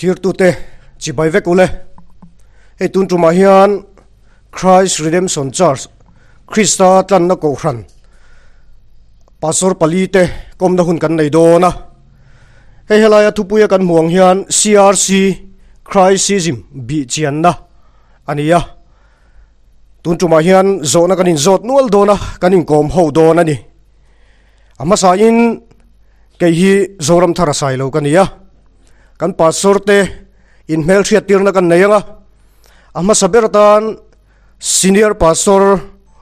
Thlirtute chibai vek ule. Hei tun tumah hian Christ Redemption Church, Krista tlanna kohhran, Pastor pali te kawmna hun kan nei dawn a. Hei helaia thupuia kan hmuh ang hian CRC Christism bih chianna a ni a. Tun tumah hian zawhna kan inzawt nual dawn a, kan inkawm ho dawn a ni. A hmasain kei hi Zoram thar a sai lo ka ni a, kan pastor te inhmelhriat tirna kan nei ang a, a hmasa ber atan Senior Pastor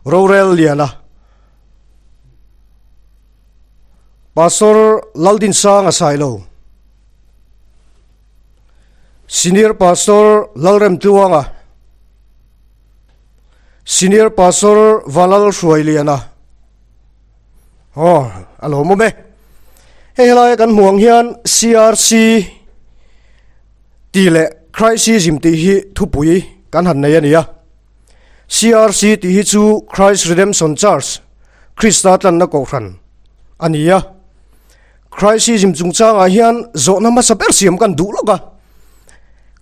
Rorel Liana, Pastor Laldinsanga Sailo, Senior Pastor Lalremtluanga, Senior Pastor Valal Hruailiana. Aw, a lawmawm e. Hei helaia kan hmuh ang hian CRC tih leh Christism tih hi thupui kan han nei a ni a. CRC tih hi chu Christ Redemption Church, Krista tlanna kohhran a ni a. Christism chungchangah hian zawhna hmasa ber siam kan duh lawk a.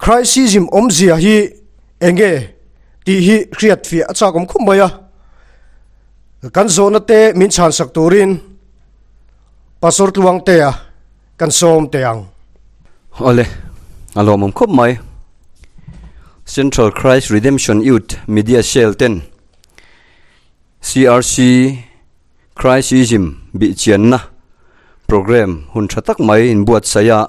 Christism awmzia hi eng nge tih hi hriat fiah a chak awm khawp mai a. Kan zawhna te min chhansak turin Pastor Tluangtea kan sawm teh ang. Awle, a lawmawm khawp mai. Central Christ Redemption Youth Media Cell ten CRC Christism bihchianna program hun tha tak mai inbuatsaih a,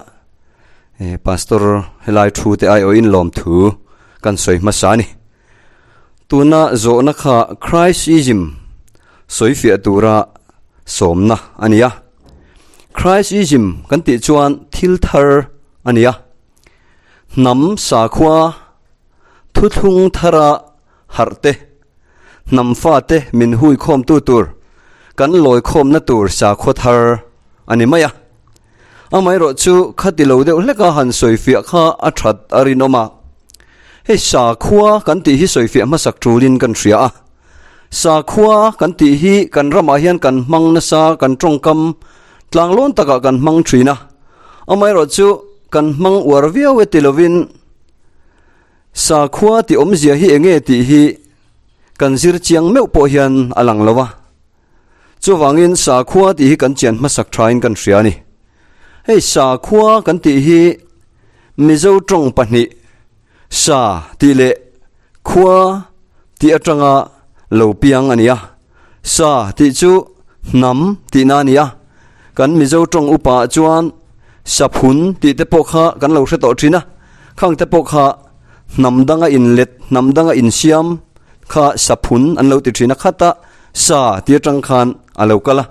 Pastor helai thu te aiawhin lawmthu kan sawi hmasa a ni. Tuna zawhna kha Christism sawifiah tura sawmna a ni a. Christism kan tih chuan thil thar a ni a. Hnam sakhua thuthlung thara harh te, hnam fate min huikhawmtu tur kan lawikhawmna tur sakhua thar a ni mai a. Amaherawh chu khati lo deuh hleka han sawifiah kha a that a rinawm a. Hei sakhua kan tih hi sawifiah hmasak tulin kan hria a. Sakhua kan tih hi kan ramah hian kan hmang nasa, kan tawngkam tlanglawn takah kan hmang thin a. Amaherawh chu kan hmang uar viau e ti lovin sakhua tih awmzia hi enge tih hi kan zir chiang meuh pawh hian a lang lo a. Chuvangin sakhua tih hi kan chian hmasak thain kan hria a ni. Hei sakhua kan tih hi Mizo tawng pahnih sa tih leh khua tih atanga lo piang a ni a. Sa tih chu hnam tihna a ni a. Kan Mizo tawng upa ah chuan saphun tih te pawh kha kan lo hre tawh thin a. Khang te pawh kha hnam danga inlet, hnam danga insiam kha saphun an lo ti thin a khat a, sa tih atang khan a lo kal a,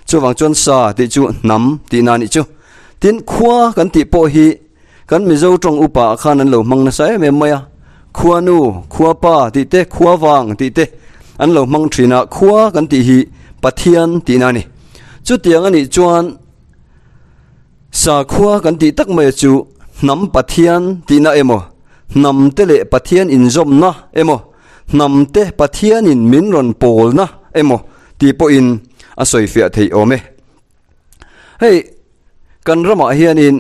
chuvang chuan sa tih chu hnam tihna a nih chu. Tin, khua kan tih pawh hi kan Mizo tawng upa ah khan an lo hmang nasa em em mai a, khua nu, khua pa tih te, khua vang tih te an lo hmang thin a, khua kan tih hi Pathian tihna a ni. Chutiang a nih chuan Sakhua kan tih tak mai chu hnam Pathian tihna emaw, hnam te leh Pathian inzawmna emaw, hnam te Pathianin min rawn pawlna emaw tih pawhin a sawifiah theih awm e. Hei kan ramah hianin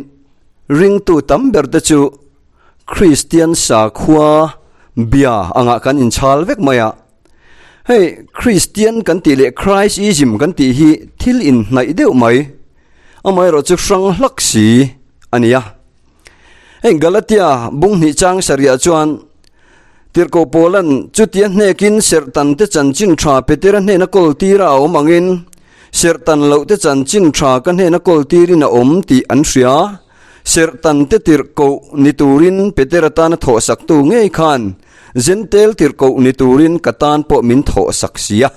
ringtu tam ber te chu Kristian sakhua bia angah kan inchhal vek mai a. Hei Kristian kan tih leh Christism kan tih hi thil inhnaih deuh mai, amaherawh chu hrang hlak si a ni a. Hei Galatia bung hnih chang sarihah chuan Tirhkoh Paula'n chutia hnekin serhtan te chanchin tha Petera hnena kawl tira a awm angin serhtan loh te chanchin tha ka hnena kawl tirin a awm tih an hria. Serhtan te tirhkoh ni turin Petera tana thawhsaktu ngei khan Zentel tirhkoh ni turin ka tan pawh min thawhsak sia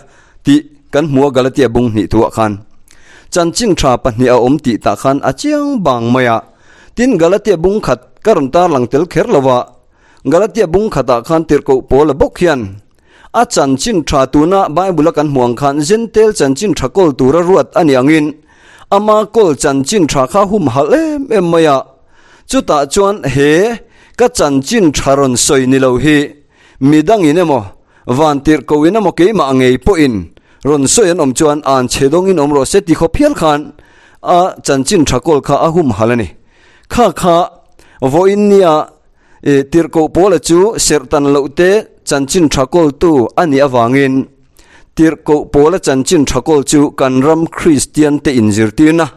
tih kan hmu a Galatia bung hnih thuah khan. Chanchin tha pahnih a awm tih tah khan a chiang bang mai a. Tin Galatia bung khat ka rawn tarlang tel kher lo a, Galatia bung khatah khan tirhkoh Paula bawk hian a chanchin tha tuna Bible a kan hmuh ang khan Zentel chanchin tha kawl tura ruat a ni angin ama kawl chanchin tha kha humhalh em em mai a. Chutah chuan he ka chanchin tha rawn sawi ni lo hi mi dangin emaw, van tirh koin emaw keimah ngei pawhin rawn sawi an awm chuan an chhe dawngin awm rawh se ti khawp hial khan a chanchin tha kawl kha a humhalh a ni. Kha kha. Vawiin nia Tirhkoh Paula chu serhtan loh te chanchin tha kawltu a nih avangin Tirhkoh Paula chanchin tha kawl chu kan ram Kristian te inzirtirna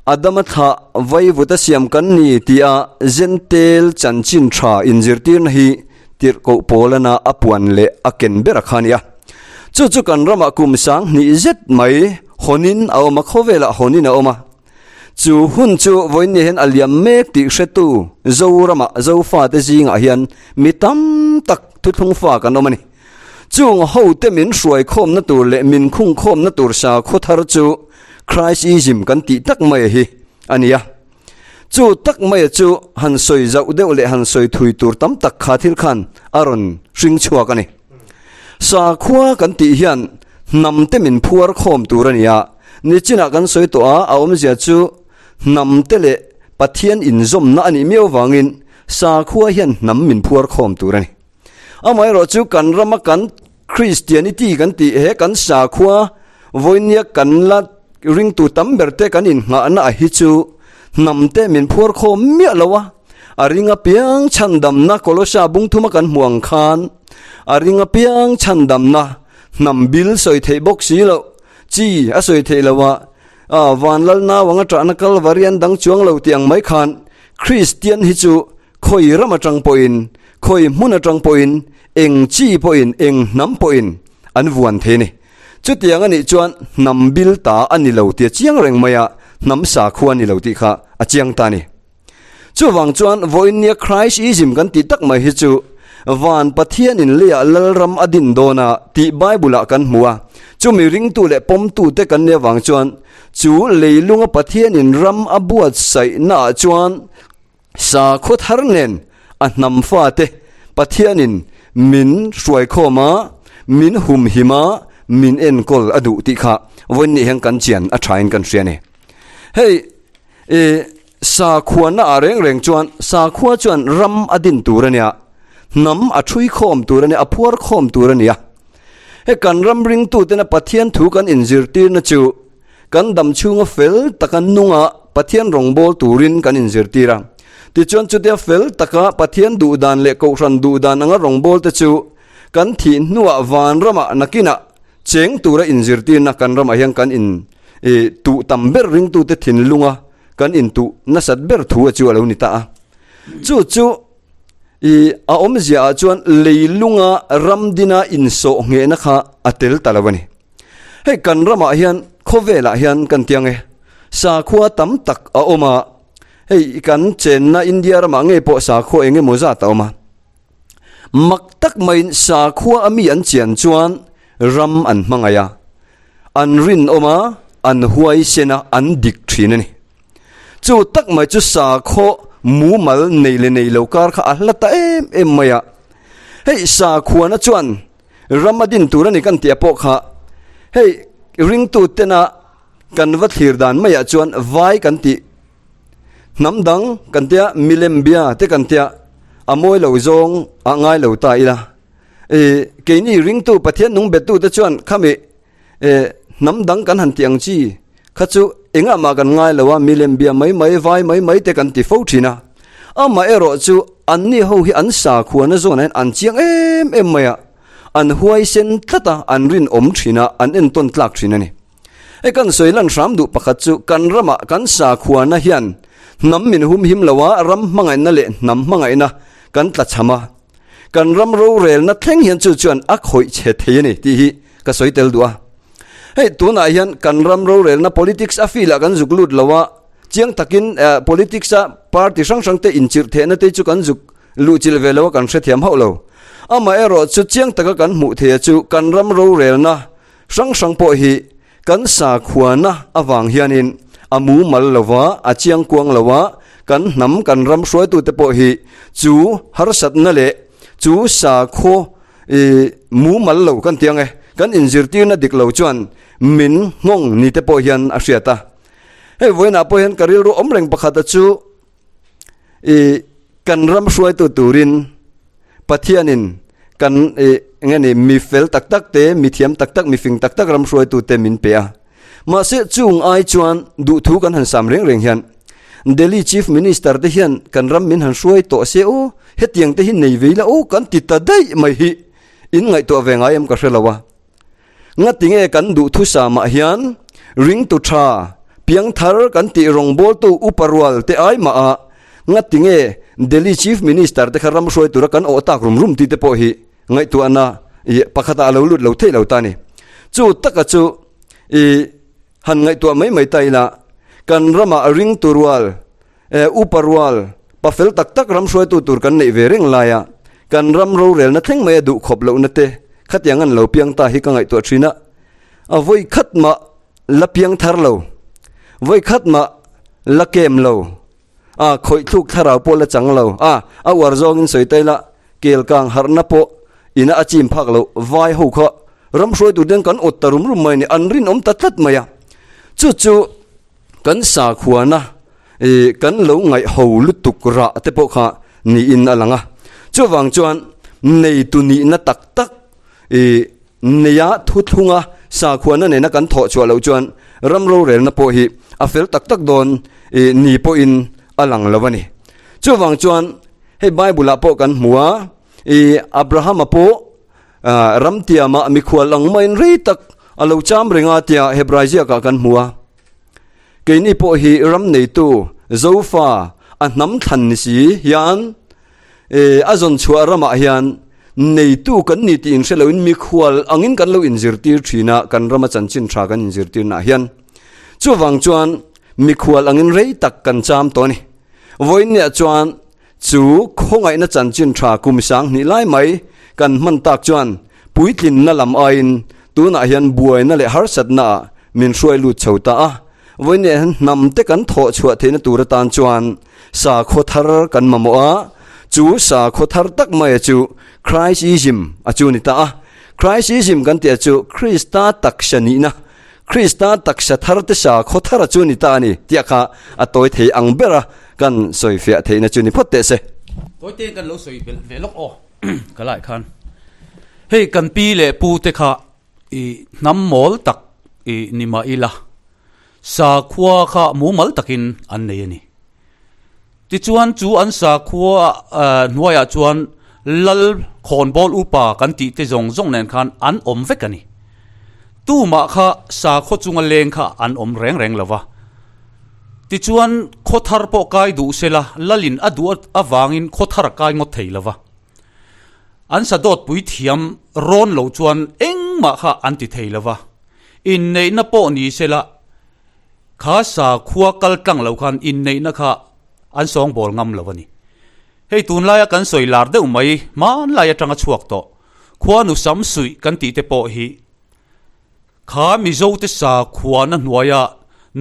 Adama thlah vaivuta siam kan ni tia Jentail chanchin tha inzirtirna hi Tirhkoh Paulana a puan leh a ken ber a kha a ni a. Chu chu kan ramah kum 2000 zet mai hawnin a awm a, khawvelah hawnin a awm a. Chu hun chu vawiin hian a liam mek tih hretu Zoramah Zofate zingah hian mi tam tak thuthlung fa kan awm a ni. Chung hote min hruai khawmna tur leh min khung khawmna tur sakhaw thar chu Christism kan tih tak mai hi a ni a. Chu tak maia chu han sawi zauh deuh leh han sawi thui tur tam tak kha thil khan a rawn hring chhuak a ni. Sakhua kan tih hian hnam te min phuar khawm tur a ni a, nichinah kan sawi tawh a, a awmzia chu hnam te leh Pathian inzawmna a nih miau vangin sakhua hian hnam min phuar khawm tur a ni. Amaherawh chu kan rama kan Christianity kan tih he kan sakhua vawinia kan la ringtu tam ber te kan innghahna a hi chu hnam te min phuar khawm miah lo a, a ring apiang chhandamna Kolosa bung thuma kan hmu ang khan a ring apiang chhandamna hnam bil sawi theih bawk si loh chi a sawi theih loh a, van lal nau anga ṭahna Kalvari an dang chuang lo tih ang mai khan Christian hi chu Khawi ram atang pawhin, khawi hmun atang pawhin, eng chi pawhin, eng hnam pawhin an vuan thei a ni. Chutiang a nih chuan hnam bil ta a ni lo tih a chiang reng mai a, hnam sakhua a ni lo tih kha a chiang ta a ni. Chuvang chuan vawiinnia Christism kan tih tak mai hi chu van Pathianin leiah Lalram a din dawn a tih Bible-ah kan hmu a, chumi ringtu leh pawmtute kan nih avang chuan chu leilunga Pathianin ram a buatsaihnaah chuan Sakhaw thar nen a hnam fate Pathianin min hruaikhawm a, min humhim a, min enkawl a duh tih kha vawiin hian kan chian a thain kan hria a ni. Hei i sakhuana ah reng reng chuan sakhua chuan ram a din tur a nia, hnam a thuikhawm tur a nia, a phuarkhawm tur a nia. Hei kan ram ringtutena Pathian thu kan inzirtirna chu Kan dam chhunga fel taka nunga Pathian rawngbâwl turin kan inzirtir a. Tichuan chutia fel taka Pathian duhdan leh Kohhran duhdan anga rawngbâwlte chu kan thih hnuah vanramah nakinah cheng tura inzirtirna kan ramah hian kan in tuh tam ber ringtute thinlunga kan intuh nasat ber thu a chu a lo ni ta a. Chu chu i a awmziaah chuan leilunga ramdina insawh nghehna kha a tel ta lo a ni. Hei kan ramah hian khawvelah hian kan tiang e, sakhua tam tak a awm a, hei kan chenna India ramah ngei pawh sakhua eng emaw zat a awm a. Mak tak maiin sakhua a mi an chian chuan ram an hmangaih a, an rinawm a, an huaisen a, an dik thin a ni. Chu tak mai chu sakhaw mumal nei leh nei lo kar kha a hla ta em em mai a. Hei sakhuana chuan Ram a din tur a ni kan tih a pawh kha hei ringtu tena kan va thlir dan maiah chuan vai kan tih hnam dang kan tia milem bia te kan tia a mawi lo zawng a ngai lo ta ila e keini ringtu Pathian nung bettu te chuan khami e hnam dang kan han tih ang chi kha chu engah mah kan ngai lo a, milem bia mai mai, vai mai mai te kan ti fo thin a. Amaherawh chu anni ho hi an sakhuana zawnah hian an chiang em em mai a, an huaisen tlat a, an rinawm thin a, an entawn tlak thin a ni. Hei kan sawi lan hram duh pakhat chu kan ramah kan sakhuana hian hnam min humhim lo a, ram hmangaihna leh hnam hmangaihna kan tlachham a, kan ram rorelna thleng hian chu chuan a khawih chhe thei a ni tih hi ka sawi tel duh a. Hei tunah hian kan ram rorelna politics a field ah kan zuk lut lo a, chiang takin politics a party hrang hrang te inchirh thehna te chu kan zuk luh chilh ve lo a kan hrethiam hauh lo. Amaherawh chu chiang taka kan hmuh theia chu kan ram rorelna hrang hrang pawh hi kan sakhuana avang hianin a mumal lo va, a chiang kuang lo a, kan hnam kan ram hruaitute pawh hi chu harsatna leh chu sakhaw I mumal lo kan ti ang e, kan inzirtirna dik lo chuan min nghawng ni te pawh hian a hriat a. Hei vawiinah pawh hian ka rilru awm reng pakhata chu i kan ram hruaitu turin Pathianin kan i eng nge ni mi fel tak tak te, mi thiam tak tak, mi fing tak tak ram hruaitu te min pe a. Mahse chung ai chuan duhthu kan han sam reng reng hian. Delhi Chief Minister te hian kan ram min han hruai tawh se aw, hetiang te hi nei ve ila aw kan ti ta daih mai hi in ngaihtuah ve ngai em ka hre lo a. Ngatinge kan duhthusam ah hian ringtu tha, piangthar kan tih rawngbawltu upa rual te ai mah a, ngatinge Delhi Chief Minister te kha ram hruai tura kan awh tak rum rum tih te pawh hi ngaihtuahna ih pakhatah a lo lut lo theih lo ta a ni. Chu taka chu ih han ngaihtuah mai mai ta ila kan ramah ringtu rual E, upa rual, pa fel tak tak ram hruaitu tur kan neih ve reng laia kan ram rorelna thleng mai a duh khawp lohna te khatiang an lo piang ta hi ka ngaihtuah thin a. A vawi khat mah la piang thar lo, vawi khat mah la kem lo, a khawih thluk thlarau pawh la chang lo, a a uar zawngin sawi ta ila kel kang harhna pawh ina a chim phak loh vai ho kha ram hruaitu ten kan awt ta rum rum mai a ni, an rinawm ta tlat mai a. Chu chu Kan sakhuana ih kan lo ngaih ho lutuk rah te pawh kha niin a lang a. Chuvang chuan neitu nihna tak tak ih neia thuthlunga sakhuana nena kan thawh chhuah loh chuan ram rorelna pawh hi a fel tak tak dawn ih ni pawhin a lang lo a ni. Chuvang chuan hei Bible ah pawh kan hmu a, ih Abrahama pawh ram tiamah mikhual ang maiin rei tak a lo cham reng a tia Hebrai ziakah kan hmu a. Keini pawh hi ram neitu Zofa a hnam thlan ni si hian a zawn chhuah ramah hian neitu kan ni tih inhre loin mikhual angin kan lo inzirtir thin a, kan rama chanchin tha kan inzirtirnaah hian. Chuvang chuan mikhual angin rei tak kan cham tawh a ni. Vawiinniah chuan Chu khawngaihna chanchin tha kum 2000 lai mai kan hman tak chuan puitlinna lam aiin tunah hian buaina leh harsatna ah min hruai lut chho ta a. Vawiin hian hnam te kan thawh chhuah theihna tur atan chuan sakhaw thar kan mamawh a, chu sakhaw thar tak maia chu Christism a chu ni ta a. Christism kan tih a chu Krista taksa nihna, Krista taksa thar te sakhaw thar a chu ni ta a ni tih kha a tawi thei ang ber a. Kan sawi fiah theihna chu ni phawt teh se. Tawi te kan lo sawi belh ve lawk aw ka lai khan. Hei kan pi leh pu te kha i hnam mawl tak i ni mah ila sakhua kha mumal takin an nei a ni. Tichuan chu an sakhua hnuaiah chuan lal khawnbawl upa kan tih te zawng zawng nen khan an awm vek a ni. Tumah kha sakhaw chunga leng kha an awm reng reng lo va. Tichuan, khaw thar pawh kai duh se la, Lalin a duh avangin khaw thar a kai ngawt thei lo va. An sadawtpui thiam rawn lo chuan engmah kha an ti thei lo va. Inneihna pawh ni se la, kha sakhua kal tlang lo khan inneihna kha an sawngbawl ngam lo a ni. Hei tunlaia kan sawi lar deuh mai, hmanlai atanga chhuak tawh, khuanu sam suih kan tih te pawh hi, Kha Mizote sakhuana hnuaia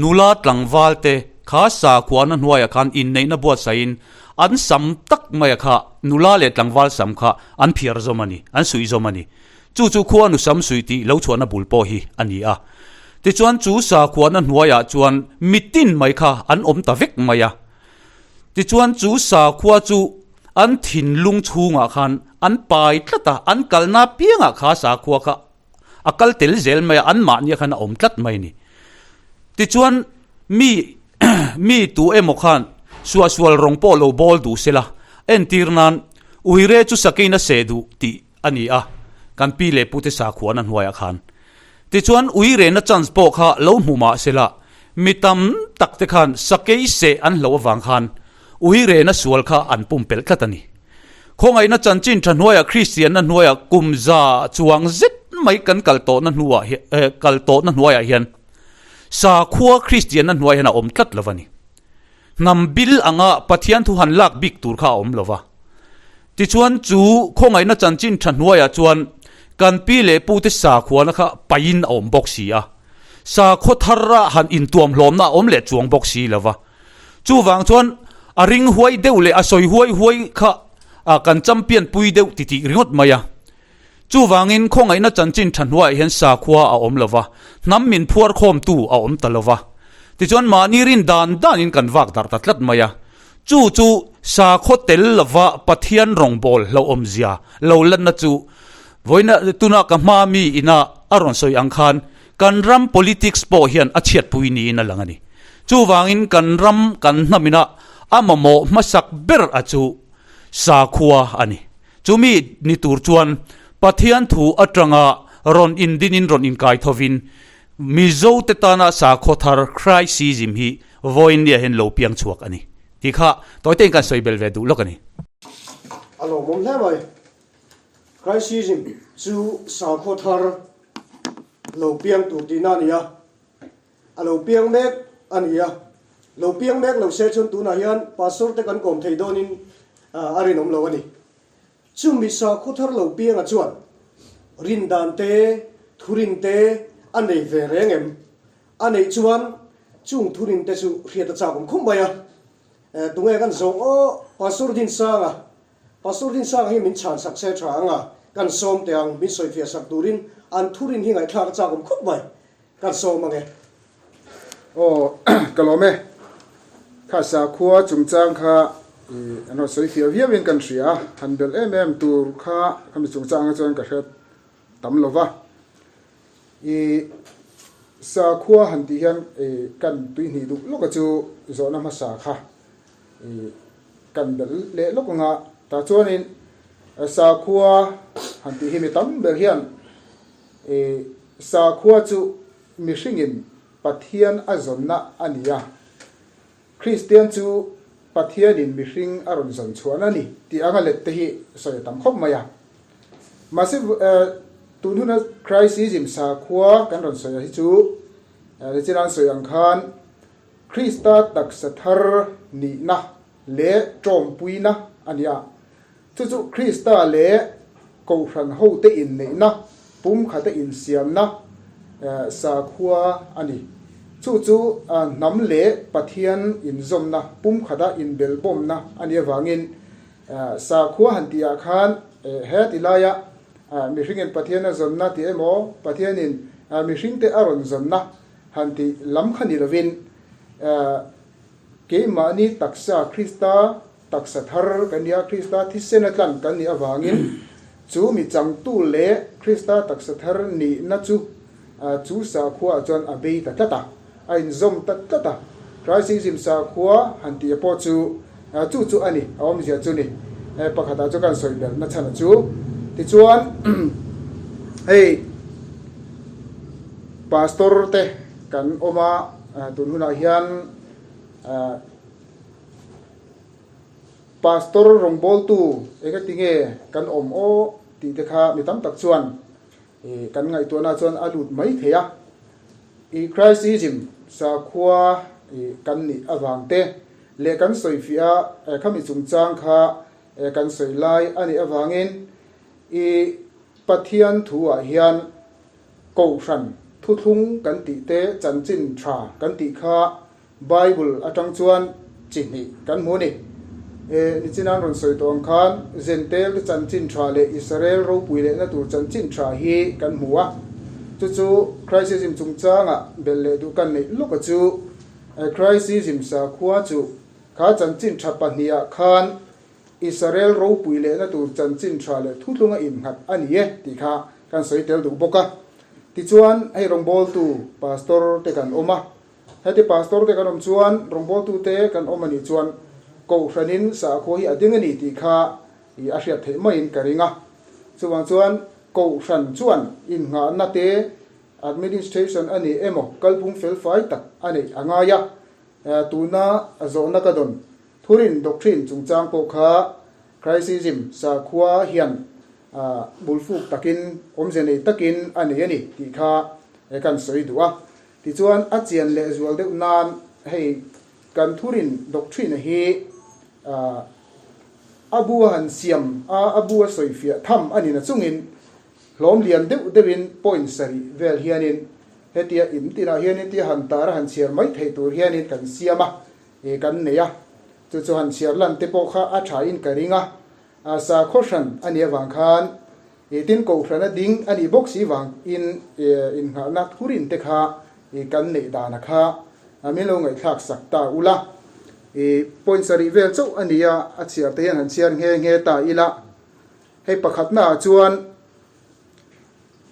nula tlangvalte kha sakhuana hnuaiah khan inneihna buatsaihin an sam tak maia kha nula leh tlangval sam kha an phiar zawm a ni, an suih zawm a ni. Chu chu khuanu sam suih tih lo chhuahna bul pawh hi a ni a. Tichuan chu sakhuana hnuaiah chuan mitin mai kha an awm ta vek mai a. Tichuan chu sakhua chu an thinlung chhungah khan an pai tlat a, an kalna piangah kha sakhua kha A kal tel zel mai a, anmahnia khan a awm tlat mai a ni. Tichuan, mi mi tu emaw khan suahsual rawng pawh lo bawl duh se la, entir nan Uire chu sakein a seh duh tih a ni a, kan pi leh pute sakhuana hnuaiah khan. Tichuan, Uirena chance pawh kha lo hmu mah se la, mi tam tak te khan sakei seh an hloh avang khan Uirena sual kha an pumpelh tlat a ni. Khawngaihna chanchin tha hnuaiah Kristianna hnuaiah kum za chuang zet mai kan kal tawhna hnuah eh kal tawhna hnuaiah hian sakhua Kristianna hnuai hian a awm tlat lo a ni. Hnam bil anga Pathian thu han lak bik tur kha a awm lo va. Tichuan chu khawngaihna chanchin tha hnuaiah chuan kan pi leh pute sakhuana kha paihin a awm bawk si a. Sakhaw thara han intuam hlawmna a awm leh chuang bawk si lo va. Chuvang chuan a ring huai deuh leh a sawi huai huai kha kan champion pui deuh ti tih ringawt mai a. Chuvangin khawngaihna chanchin tha hnuaiah hian sakhua a awm lo va, hnam min phuar khawmtu a awm ta lo va. Tichuan mahni rin dan danin kan vak darh ta tlat mai a. Chu chu sakhaw tel lova Pathian rawngbâwl hlauhawmzia lo lanna chu vawiina tuna ka hma mi ina a rawn sawi ang khan Kan ram politics pawh hian a chhiatpui niin a lang a ni. Chuvangin kan ram kan hnamina a mamawh hmasak ber a chu sakhua a ni. Chumi ni tur chuan Pathian thu atanga rawn indinin rawn inkai thovin Mizote tana sakhaw thar Christism hi vawiin nia hian lo piang chhuak a ni tih kha tawitein kan sawi bel ve duh lawk a ni. A lawmawm hle mai. Christism chu sakhaw thar lo piang tur tihna a ni a. A lo piang mek a ni a, lo piang mek lo se chuan tunah hian pastor te kan kawm thei dawnin a rinawm lo a ni. Chumi sakhaw thar lo pianga chuan rindan te, thurin te a nei ve reng em? A neih chuan chung thurin te chu hriat a chak awm khum mai a. Tunge kan zawng aw Pastor Dinsanga, Pastor Dinsanga hi min chhan sak se tha ang a, kan sawm teh ang, min sawifiah sak turin an thurin hi ngaihthlak a chak awm khawp mai. Kan sawm ang e. Aw ka lawm e. Kha sakhua chungchang kha i an rawn sawi fiah viau in kan hria a, han belh em em tur kha khami chungchang ah chuan ka hre tam lo va. I sakhua han tih hian i kan tuihnih duh lawk a chu zawhna hmasa kha i kan belh leh lawk ang a, tah chuanin sakhua han tih hi mi tam ber hian I sakhua chu mihringin Pathian a zawnna a ni a, Kristian chu Pathianin mihring a rawn zawn chhuahna a ni tih anga let te hi sawi a tam khawp mai a. Mahse, tun huna Christism sakhua kan rawn sawi a hi chu nichina an sawi ang khan Krista taksa thar nihna leh tawmpuina a ni a. Chu chu Krista leh Kohhran hote inneihna, pumkhata insiamna sakhua a ni. Chu chu hnam leh Pathian inzawmna, pumkhata inbelhbawmna a nih avangin sakhua han tihah khan he ti laia mihringin Pathian a zawnna tih emaw, Pathianin mihringte a rawn zawnna han tih lam kha ni lovin keimahni taksa Krista Taksa thar kan nia, Krista thisena tlan kan nih avangin chu mi changtu leh Krista taksa thar nihna chu chu sakhuaah chuan a bei ta tlat a, a inzawm ta tlat a. Christism sakhua han tih pawh chu chu chu a ni, a awmzia chu ni. Pakhatah chu kan sawi belhna chhan a chu. Tichuan hei Pastor te kan awm a, tun hunah hian Pastor rawngbawltu engati nge kan awm aw tih te kha mi tam tak chuan kan ngaihtuahna chuan a lut mai thei a. I Christism sakhua kan nih avang te leh kan sawifiah a khami chungchang kha kan sawi lai a nih avangin i Pathian thu ah hian Kohhran thuthlung kan tih te chanchin tha kan tih kha Bible atang chuan chi hnih kan hmu a ni. E, nichina an rawn sawi tawh ang khan Zentail te chanchin tha leh Israel ropui lehna tur chanchin tha hi kan hmu a. Chu chu Christism chungchanga belh leh duh kan neih lawk a chu. Christism sakhua chu kha chanchin tha pahnihah khan Israel ropui lehna tur chanchin tha leh thutlunga innghat a ni e tih kha kan sawi tel duh bawk a. Tichuan hei rawngbawltu Pastor te kan awm a. Heti pastor te kan awm chuan rawngbawltu te kan awm a nih chuan Kohhranin sakhua hi a ding a ni tih kha a hriat theih maiin ka ring a. Chuvang chuan Kohhran chuan innghahna te administration a ni emaw kalphung felfai tak a neih a ngai a. Tuna zawhna ka dawn Thurin doctrine chungchang pawh kha Christism sakhua hian bulfuk takin awmze nei takin a nei a ni tih kha kan sawi duh a. Tichuan, a chian leh zual deuh nan hei kan thurin doctrine hi a bu a han siam a, a bu a sawifiah tham a ni na chungin hlawm lian deuh deuhin point sarih vel hianin hetia in tinah hianin tia han tar a han chhiar mai theih tur hianin kan siam a, kan nei a. Chu chu han chhiar lan te pawh kha a thain ka ring a, sakhaw hran a nih avang khan I tin Kohhrana ding a nih bawk si vang in innghahna thurin te kha i kan neih dana kha min lo ngaihthlak sak ta ula. I point sarih vel chauh a nia a chhiar te hian han chhiar nghe nghe ta ila. Hei pakhatna ah chuan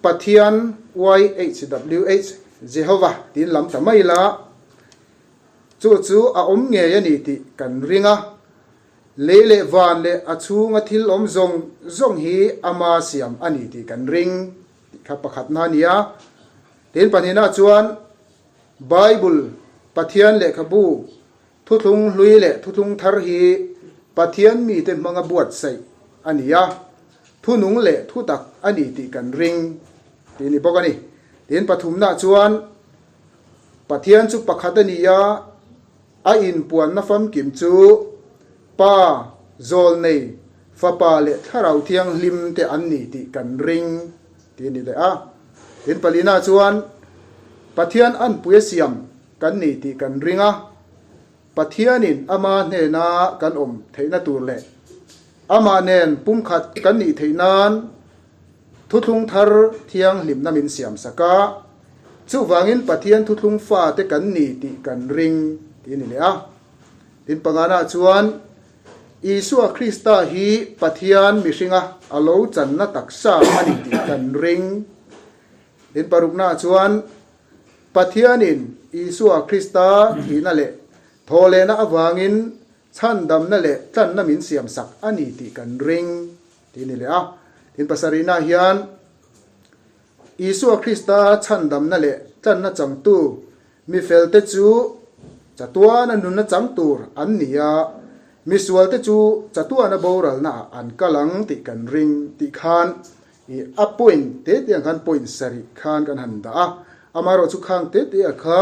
Pathian YHWH Jehovah tiin lam ta mai ila. Chu chu a awm ngei a ni tih kan ring a. Lei leh van leh a chhunga thil awm zawng zawng hi ama siam a ni tih kan ring tih kha pakhatna a ni a. Tin pahnihna chuan Bible, Pathian lehkhabu, Thuthlung hlui leh thuthlung thar hi Pathian mite hmanga buatsaih a ni a, thunung leh thutak a ni tih kan ring tih a ni bawk a ni. Tin pathumna chuan Pathian chu pakhat a ni a, a inpuanna famkim chu Pa, Zawlnei, Fapa leh Thlarau Thianghlim te an ni tih kan ring tih a ni leh a. Tin palina chuan Pathian anpui a siam kan ni tih kan ring a, Pathianin ama hnena kan awm theihna tur leh amah nen pumkhat kan nih theih nan thuthlung thar thianghlimna min siam sak a, chuvangin Pathian thuthlung fate kan ni tih kan ring tih a ni leh a. Tin pangana chuan Isua Krista hi Pathian mihringa a lo channa taksa a ni tih kan ring. Tin parukna chuan Pathianin Isua Krista thihna leh thawhlehna avangin chhandamna leh tlanna min siamsak a ni tih kan ring tih a ni leh a. Tin, pasarihna hian Isua Krista chhandamna leh tlanna changtu mi felte chu chatuana nunna chang tur an ni a, misualte chu chatuana boralnaah an kal ang tih kan ring tih khan I a point te te ang khan point sarih khan kan han dah a, amaherawh chu khang te te ah kha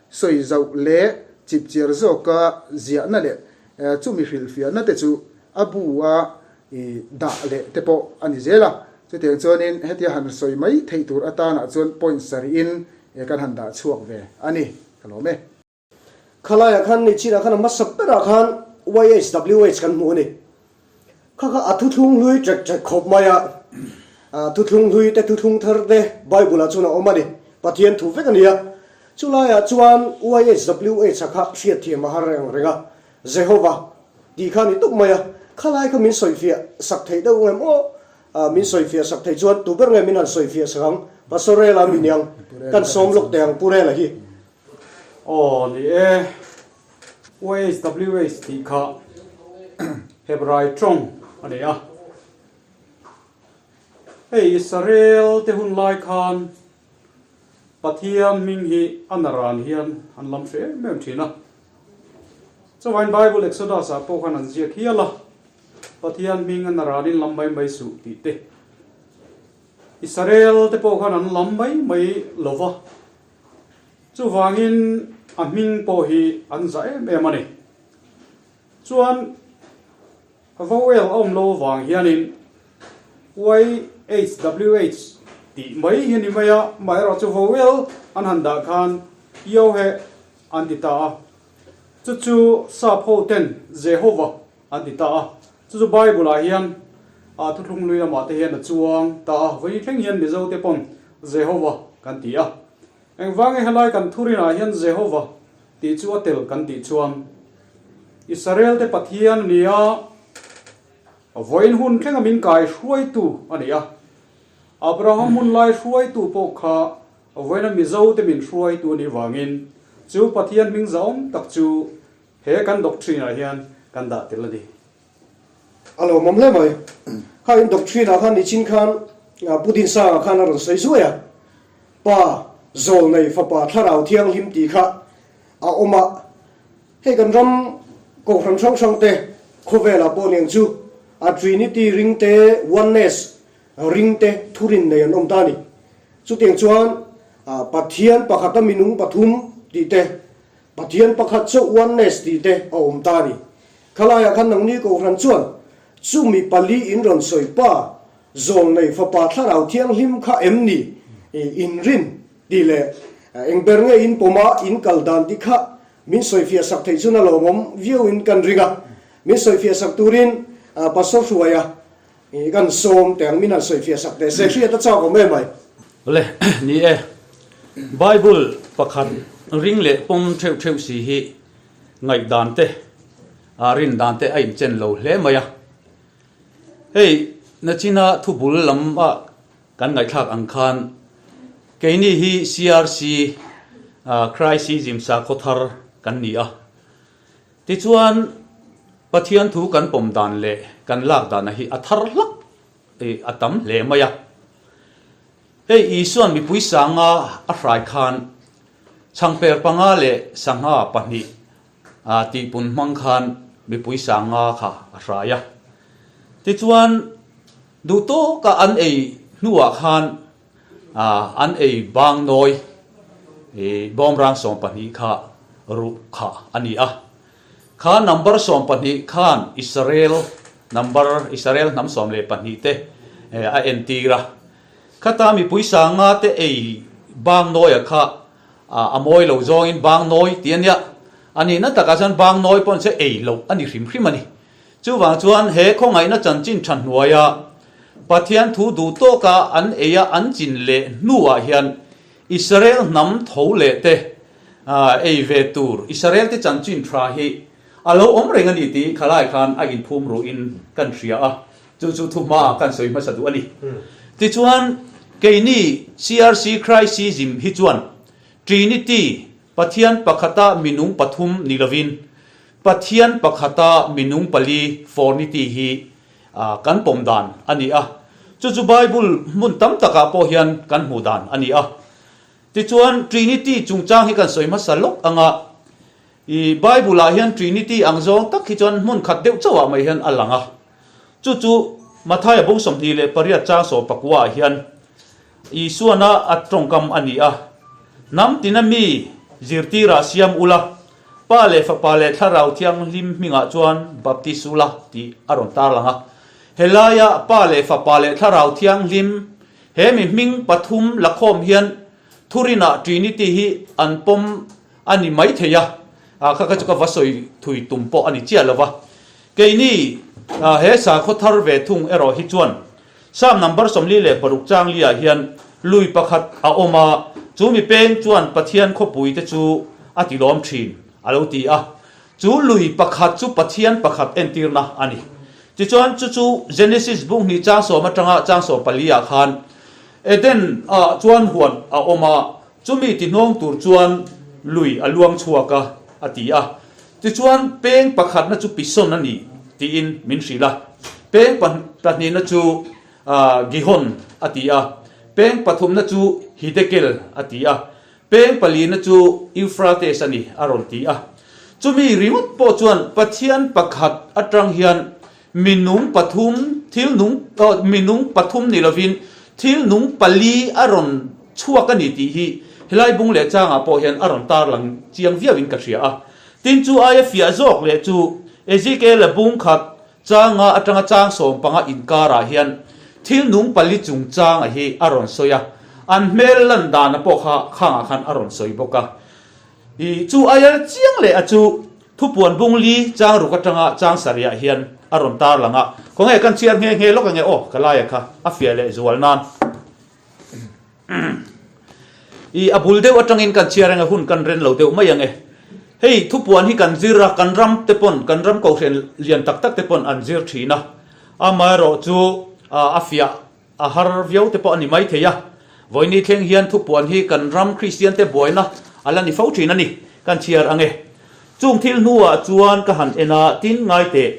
sawi zauh leh chipchiar zawka ziahna leh chumi hrilhfiahna te chu a bu a i dah leh te pawh a ni zel a. Chutiang chuanin hetia han sawi mai theih tur atanah chuan point sarihin kan han dah chhuak ve a ni. Ka lawm e. Khalaiah khan nichinah khan a hmasa berah khan YHWH kan hmuh a ni. Kha kha a thuthlung hlui ṭek ṭek khawp mai a, thuthlung hlui te thuthlung thar te Bible-ah chuan a awm a ni, Pathian thu vek a ni a. Chulaiah chuan YHWH a kha hriatthiam a har reng reng a, Jehovah tih kha a ni tawp mai a. Khalai kha min sawifiah sak theih deuh ngem aw? Min sawifiah sak theih chuan tu ber nge min han sawifiah sak ang? Pastor Rela mi niang kan sawm lawk teh ang Pu Rela hi. Aw ni e, YHWH tih kha Hebrai tawng a ni a. Hei Israel te hun lai khan Pathian hming hi a naran hian an lam hre em em thin a. Chuvain Bible Exodus ah pawh khan an ziak hial a, Pathian hming a naranin lam mai mai suh tih te. Israel te pawh khan an lam mai mai lo va. Chuvangin a hming pawh hi an za em em a ni. Chuan vowel a awm lo avang hianin YHWH tih mai hi a ni mai a, amaherawh chu vowel an han dah khan Yoheh an ti ta a. Chu chu sap ho ten Jehovah an ti ta a. Chu chu Bible ah hian a thuthlung hlui lamah te hian a chuang ta a, vawi thleng hian Mizo te pawn Jehovah kan ti a. Engvange helai kan thurinah hian Jehovah tih chu a tel kan tih chuan Israel te Pathian a ni a, vawiin hun thlenga min kai hruaitu a ni a. Abraham hun lai hruaitu pawh kha vawiina Mizo te min hruaitu a nih vangin chu Pathian hming zahawm tak chu he kan doctrine ah hian kan dah tel a ni. A lawmawm hle mai. Kha in doctrine ah khan nichin khan Pu Dinsanga khan a rawn sawi zuai a. Pa, Zawlnei, Fapa, Thlarau Thianghlim tih kha a awm a. Hei kan ram kohhran hrang hrang te khawvelah pawh niang chu a Trinity ring te, Oneness ring te thurin nei an awm ta a ni. Chutiang chuan Pathian pakhata minung pathum tih te, Pathian pakhat chu Oneness tih te a awm ta a ni. Khalaiah khan nangni kohhran chuan chumi pali in rawn sawi pa Zawlnei Fapa Thlarau Thianghlim kha em ni in rin tih leh eng ber nge in pawm a in kal dan tih kha min sawifiah sak theih chuan a lawmawm viau in kan ring a. Min sawifiah sak turin Pastor Hruaia kan sawm teh ang min han sawifiah sak teh se hriat a chak awm em ai. Le, ni e. Bible pakhat ring leh pawm theuh theuh si hi ngaihdan te, rin dan te a inchen lo hle mai a. Hei, nachina thubul lam ah kan ngaihthlak ang khan keini hi CRC, Christism Sakhaw Thar kan ni a. Tichuan, Pathian thu kan pawm dan leh kan lak dana hi a thar hlak a tam hle mai a. Hei Isua'n mipui sanga a hrai khan chhangper panga leh sangha pahnih tihpun hmang khan mipui sanga kha a hrai a. Tichuan, duh tawka an ei hnuah khan an ei bang nawi bawmrang 12 kha ruh kha a ni a. Kha number 12 khan Israel number, Israel hnam 12 te a entir a. Khata mipui sanga te ei bang nawia kha a mawi lo zawngin bang nawi ti a nia. A nihna takah chuan bang nawi pawh chu ei loh a ni hrim hrim a ni. Chuvang chuan he khawngaihna chanchin tha hnuaia Pathian thu duh tawka an eia an chin leh hnuah hian Israel hnam tho leh te ei ve tur Israel te chanchin tha hi a lo awm reng a ni tih khalai khan a inphum ruhin kan hria a, chu chu thu hmaah kan sawi hmasa duh a ni. Tichuan, keini CRC Christism hi chuan Trinity, Pathian pakhata minung pathum ni lovin Pathian pakhata minung pali, Fornity, hi kan pawm dan a ni a. Chu chu Bible hmun tam takah pawh hian kan hmuh dan a ni a. Tichuan, Trinity chungchang hi kan sawi hmasa lawk ang a, i Bible-ah hian Trinity ang zawng tak hi chuan hmun khat deuh chauhah mai hian a lang a. Chu chu Mathaia bung 28 chang 19 ah hian Isuana a tawngkam a ni a, Hnam tina mi zirtirah siam ula, Pa leh Fapa leh Thlarau Thianghlim hmingah chuan baptis ula tih a rawn tarlang a. Helaia Pa leh Fapa leh Thlarau Thianghlim he mi hming pathum lakhawm hian thurinah Trinity hi an pawm a ni mai thei a, kha kha chu ka va sawi thui tum pawh a ni chiah lo va. Keini he sakhaw thar ve thung erawh hi chuan Psalm number 46 chang liah hian lui pakhat a awm a, chu mi peng chuan Pathian khawpui te chu a ti lawm thin a lo ti a. Chu lui pakhat chu Pathian pakhat entirna a ni. Tichuan chu chu Genesis bung hnih chang sawm atanga chang sawm pali ah khan Eden ah chuan huan a awm a, chumi ti hnawng tur chuan lui a luang chhuak a, a ti a. Tichuan peng pakhatna chu Pison a ni tiin min hrilh a, peng pahnihna chu Gihon a ti a, peng pathumna chu Hidekel a ti a, peng palina chu Euphrates a ni a rawn ti a. Chumi ringawt pawh chuan Pathian pakhat atang hian Minung pathum, thil nung, minung pathum ni lovin thil nung pali a rawn chhuak a ni tih hi helai bung leh changah pawh hian a rawn tarlang chiang viauin ka hria a. Tin chu aia fiah zawk leh chu Ezekiel-a bung khat changa atanga chang sawm panga inkarah hian thil nung pali chungchanga hi a rawn sawi a, an hmel lan dana pawh kha khangah khan a rawn sawi bawk a. I chu aia chiang leh a chu Thupuan bung li chang ruk atanga chang sarihah hian a rawn tar lang a, khawnge kan chhiar nghe nghe lawk ange aw ka laia kha a fiah leh zual nan. I a bul deuh atangin kan chhiar ange hun kan ren lo deuh mai ange. Hei thupuan hi kan zir a, kan ram te pawn kan ram kohhran lian tak tak te pawn an zir thin a, amaherawh chu a fiah A har viau te pawh a ni mai thei a, vawiini thleng hian thupuan hi kan ram Kristian te buaina a la ni fo thin a ni, kan chhiar ang e. Chung thil hnuah chuan ka han en a, tin ngai teh,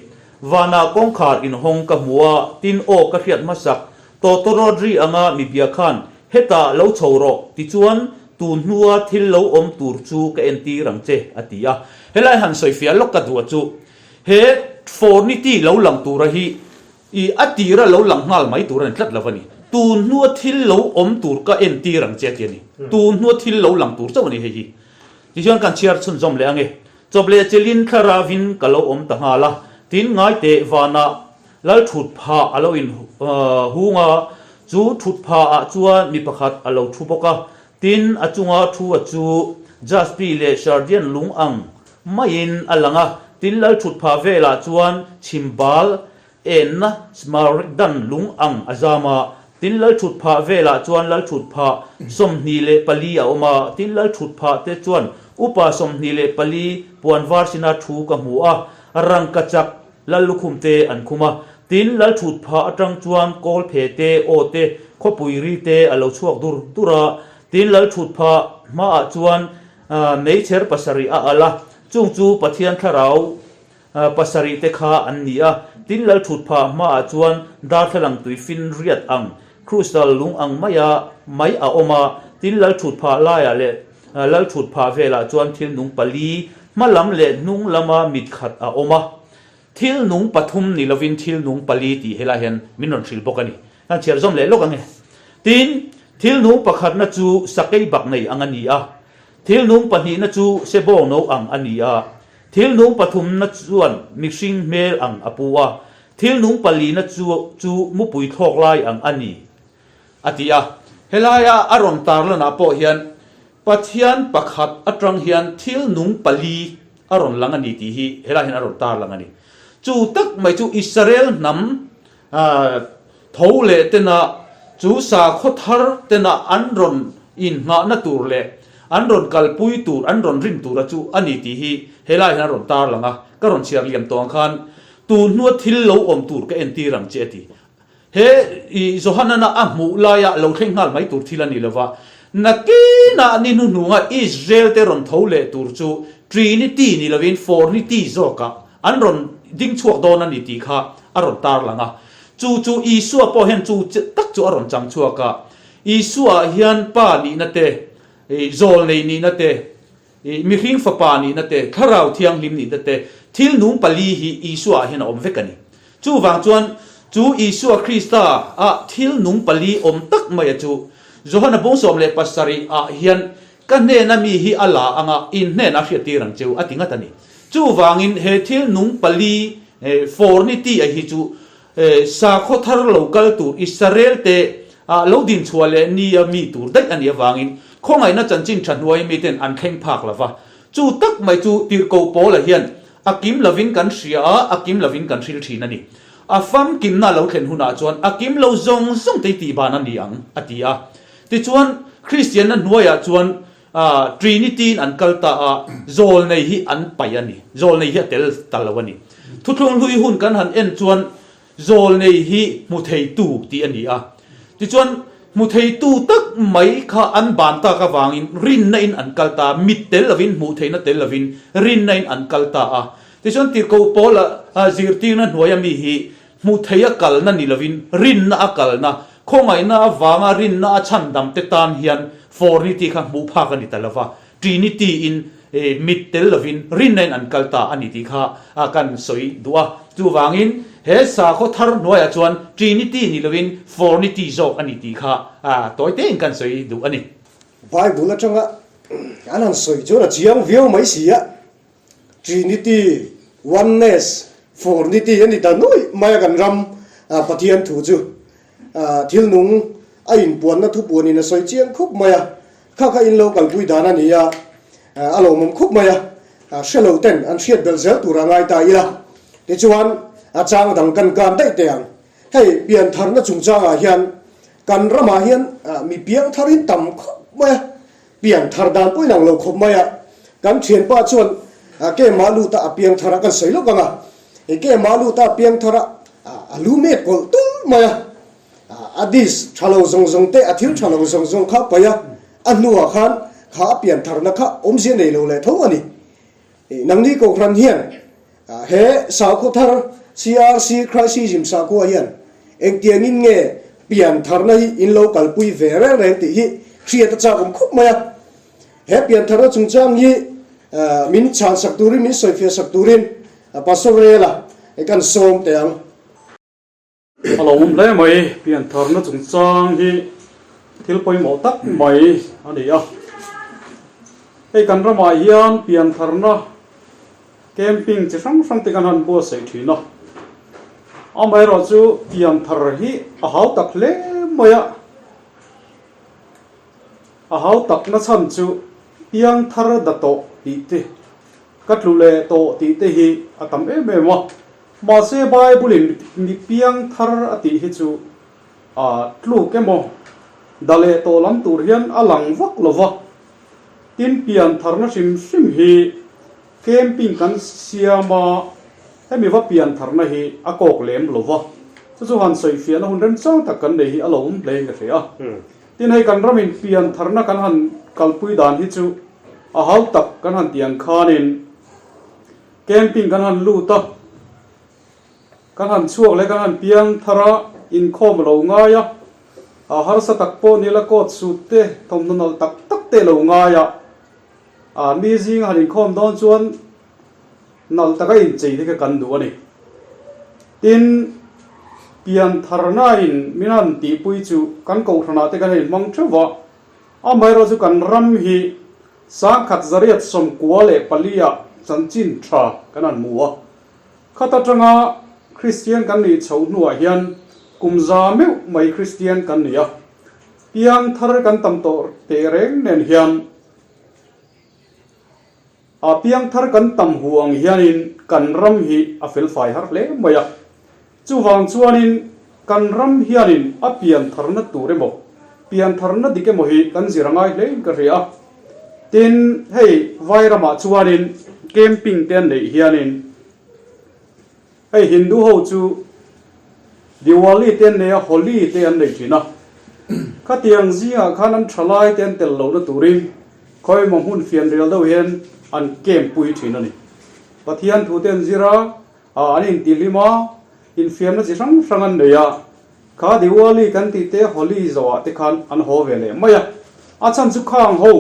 vanah kawngkhar inhawng ka hmu a, tin aw ka hriat hmasak, tawtawrawt ri anga mi bia khan hetah lo chho rawh tichuan tun hnua thil lo awm tur chu ka entir ang che a ti a. Helai han sawifiah lawk ka duh a chu, he fornity lo lang tura hi I a tira lo lang nghal mai tur a ni tlat lo a ni. Tun hnua thil lo awm tur ka entir ang che a ti a ni. Tun hnua thil lo lang tur chauh a ni hei hi. Tichuan kan chhiar chhunzawm leh ang e. Chawp leh chelin thlarauin ka lo awm ta nghal a, tin ngai teh vanah lal thut phah a lo in hung a, chu thut phah ah chuan mi pakhat a lo thu bawk a, tin a chunga thu a chu Jaspi leh Sardian lung ang maiin a lang a, tin lal thut phah velah chuan chhimbal enna smaragdan lung ang a zam a, tin lal thut phah velah chuan lal thut phah 24 a awm a, tin lal thut phah te chuan upa 24 puan var sina thu ka hmu a, rangkachak lal lukhum te an khum a, tin lal thut phah atang chuan kawl phe te, aw te, khawpui ri te a lo chhuak dur dur a, tin lal thut phah hmaah chuan meichher pasarih a alh a. Chung chu Pathian thlarau pasarih te kha an ni a. Tin, Lalthutphah hmaah chuan darthlalang tui finriat ang, crystal lung ang maia mai a awm a. Tin, Lalthutphah laiah leh Lalthutphah velah chuan thil nung pali, hma lam leh hnung lama mit khat a awm a. Thil nung pathum ni lovin thil nung pali tih helai hian min rawn hrilh bawk a ni. Kan chhiar zawm leh lawk ang e. Tin, thil nung pakhatna chu sakei bak nei ang a ni a, thil nung pahnihna chu sebawng no ang a ni a, thil nung pathumna chuan mihring hmel ang a pu a, thil nung palina chu chu mupui thlawk lai ang a ni, a ti a. Helaia a rawn tarlanah pawh hian Pathian pakhat atang hian thil nung pali a rawn lang a ni tih hi helai hian a rawn tarlang a ni. Chu tak mai chu Israel hnam tho leh tena chu sakhaw thar tena an rawn innghahna tur leh an rawn kalpui tur, an rawn rin tura chu a ni tih hi helai hian a rawn tarlang a. Ka rawn chhiar liam tawh ang khan tun hnua thil lo awm tur ka entir ang che a ti. He i Johanana a hmuh laia lo thleng nghal mai tur thil a ni lo va, nakinah ni hnuhnunga Israel te rawn tho leh tur chu Trinity ni lovin Fornity zawkah an rawn ding chhuak dawn a ni tih kha a rawn tarlang a. Chu chu Isua pawh hian chu tak chu a rawn chang chhuak a. Isua hian Pa nihna te, Zawlnei nihna te, I mihring fapa nihna te, Thlarau Thianghlim nihna te, thil nung pali hi Isua ah hian a awm vek a ni. Chuvang chuan chu Isua Krista ah thil nung pali awm tak mai a chu Johana bung 17 ah hian ka hnena mi hi a la anga in hnenah hriat tir ang cheu a ti ngat a ni. Chuvangin he thil nung pali fornity a hi chu Sakhaw thar lo kal tur Israel te ah lo din chhuah leh ni a mi tur daih a nih avangin khawngaihna chanchin tha hnuai miten an thleng phak lo va. Chu tak mai chu tirhkoh Paula hian a kim lovin kan hria a, a kim lovin kan hril thin a ni. A famkimna lo thlen hunah chuan a kim lo zawng zawng te hi tihban a ni ang a ti a. Tichuan Kristianna hnuaiah chuan Trinity in an kal ta a, zawlnei hi an paih a ni. Zawlnei hi a tel ta lo a ni. Thuthlung hlui hun kan han en chuan zawlnei hi hmu theitu tih a ni a. Tichuan hmu theitu tak mai kha an ban tak avangin rinna in an kal ta a, mit tel lovin, hmuh theihna tel lovin rinna in an kal ta a. Tichuan tirhkoh Paula zirtirna hnuaia mi hi Hmuh thei a kalna ni lovin rinna a kalna, khawngaihna avanga rinna a chhandam te tan hian Fornity kha hmuh phak a ni ta lova, Trinity in mit tel lovin rinna in an kal ta a ni tih kha kan sawi duh a. Chuvangin he sakhaw thar hnuaiah chuan Trinity ni lovin Fornity zawk a ni tih kha tawi tein kan sawi duh a ni. Bible atanga an han sawi chuan a chiang viau mai si a. Trinity, Oneness, Fornity a ni ta nuih mai a kan ram Pathian thu chu thil nung a inpuanna thupuanin a sawi chiang khup mai a, kha kha in lo kalpui dan a ni a, a lawmawm khup mai a, hre lo ten an hriat belh zel tur a ngai ta ila, tichuan a chang dang kan kan daih teh ang. Hei piantharna chungchangah hian kan ramah hian mi piangtharin tam khawp mai a, Piang thar dan pawhin ang lo khawp mai a, kan thianpa chuan kema lut a a piang thar a kan sawi lawk ang a, i kema lut a a piang thar a a lu met kawlh tulh mai a, a dish tha lo zawng zawng te a thil tha lo zawng zawng kha paih a, a hnuah khan kha a pian tharna kha awmzia nei lo leh tho a ni. Nangni Kohhran hian he sakhaw thar CRC Christism sakhua hian engtiangin nge pian tharna hi in lo kalpui ve reng reng tih hi hriat a chak awm khawp mai a. He pian tharna chungchang hi min chhansak turin, min sawifiah sak turin Pastor Rela kan sawm teh ang. A lo awm hle mai, piantharna chungchang hi thil pawimawh tak mai a ni a. Hei kan ramah hian piantharna camping chi hrang hrang te kan han buatsaih thin a. Amaherawhchu pianthar hi a hau tak hle mai a. A hau tak na chhan chu piangthar da tawh tih te, ka tlu leh tawh tih te hi a tam em em a. Mahse Bible-in mi piang thar a tih hi chu a tluk emaw da leh tawh lam tur hian a lang vak lo va. Tin, pian tharna hrim hrim hi camping kan siam a, hemi va pian tharna hi a kawk lem lo va. Chu chu han sawifiahna hun remchang tak kan nei hi a lo awm hlein ka hria a. Tin, hei kan ramin pian tharna kan han kalpui dan hi chu a hau tak kan han tih ang khanin. Camping kan han lut a, kan han chhuak leh kan han piang thar a, inkhawm a lo ngai a, a harsa tak pawh ni la coat suit te thawmhnaw nalh tak tak te a lo ngai a, a mi zinga han inkhawm dawn chuan nalh taka inchei te kha kan duh a ni. Tin, pian tharnain min han tihpui chu kan kohhranah te kan inhmang theuh va, Amaherawhchu chu kan ram hi sangkhat zariat 94 ah chanchin tha kan han hmu a. Khat atanga Kristian kan nih chhoh hnuah hian kum za meuh mai Kristian kan ni a. Piang thar kan tam tawh teh reng nen hian a piang thar kan tam hu ang hianin kan ram hi a felfai har hle mai a. Chuvang chuanin kan ram hianin a piantharna tur emaw, piantharna dik emaw hi kan zir a ngai hlein ka hria a. Tin, hei vai ramah chuanin camping te an neih hianin hei Hindu ho chu Diwali te an nei a, Holi te an nei thin a. Khatiang zingah khan an thalai te an tel lohna turin khawi emaw hmun fianrial deuh hian an camp pui thin a ni. Pathian thu te an zir a. Ah an intihlim a, infiamna chi hrang hrang an nei a, kha Diwali kan tih te Holi zawhah te khan an haw ve leh mai a, a chhan chu khang ho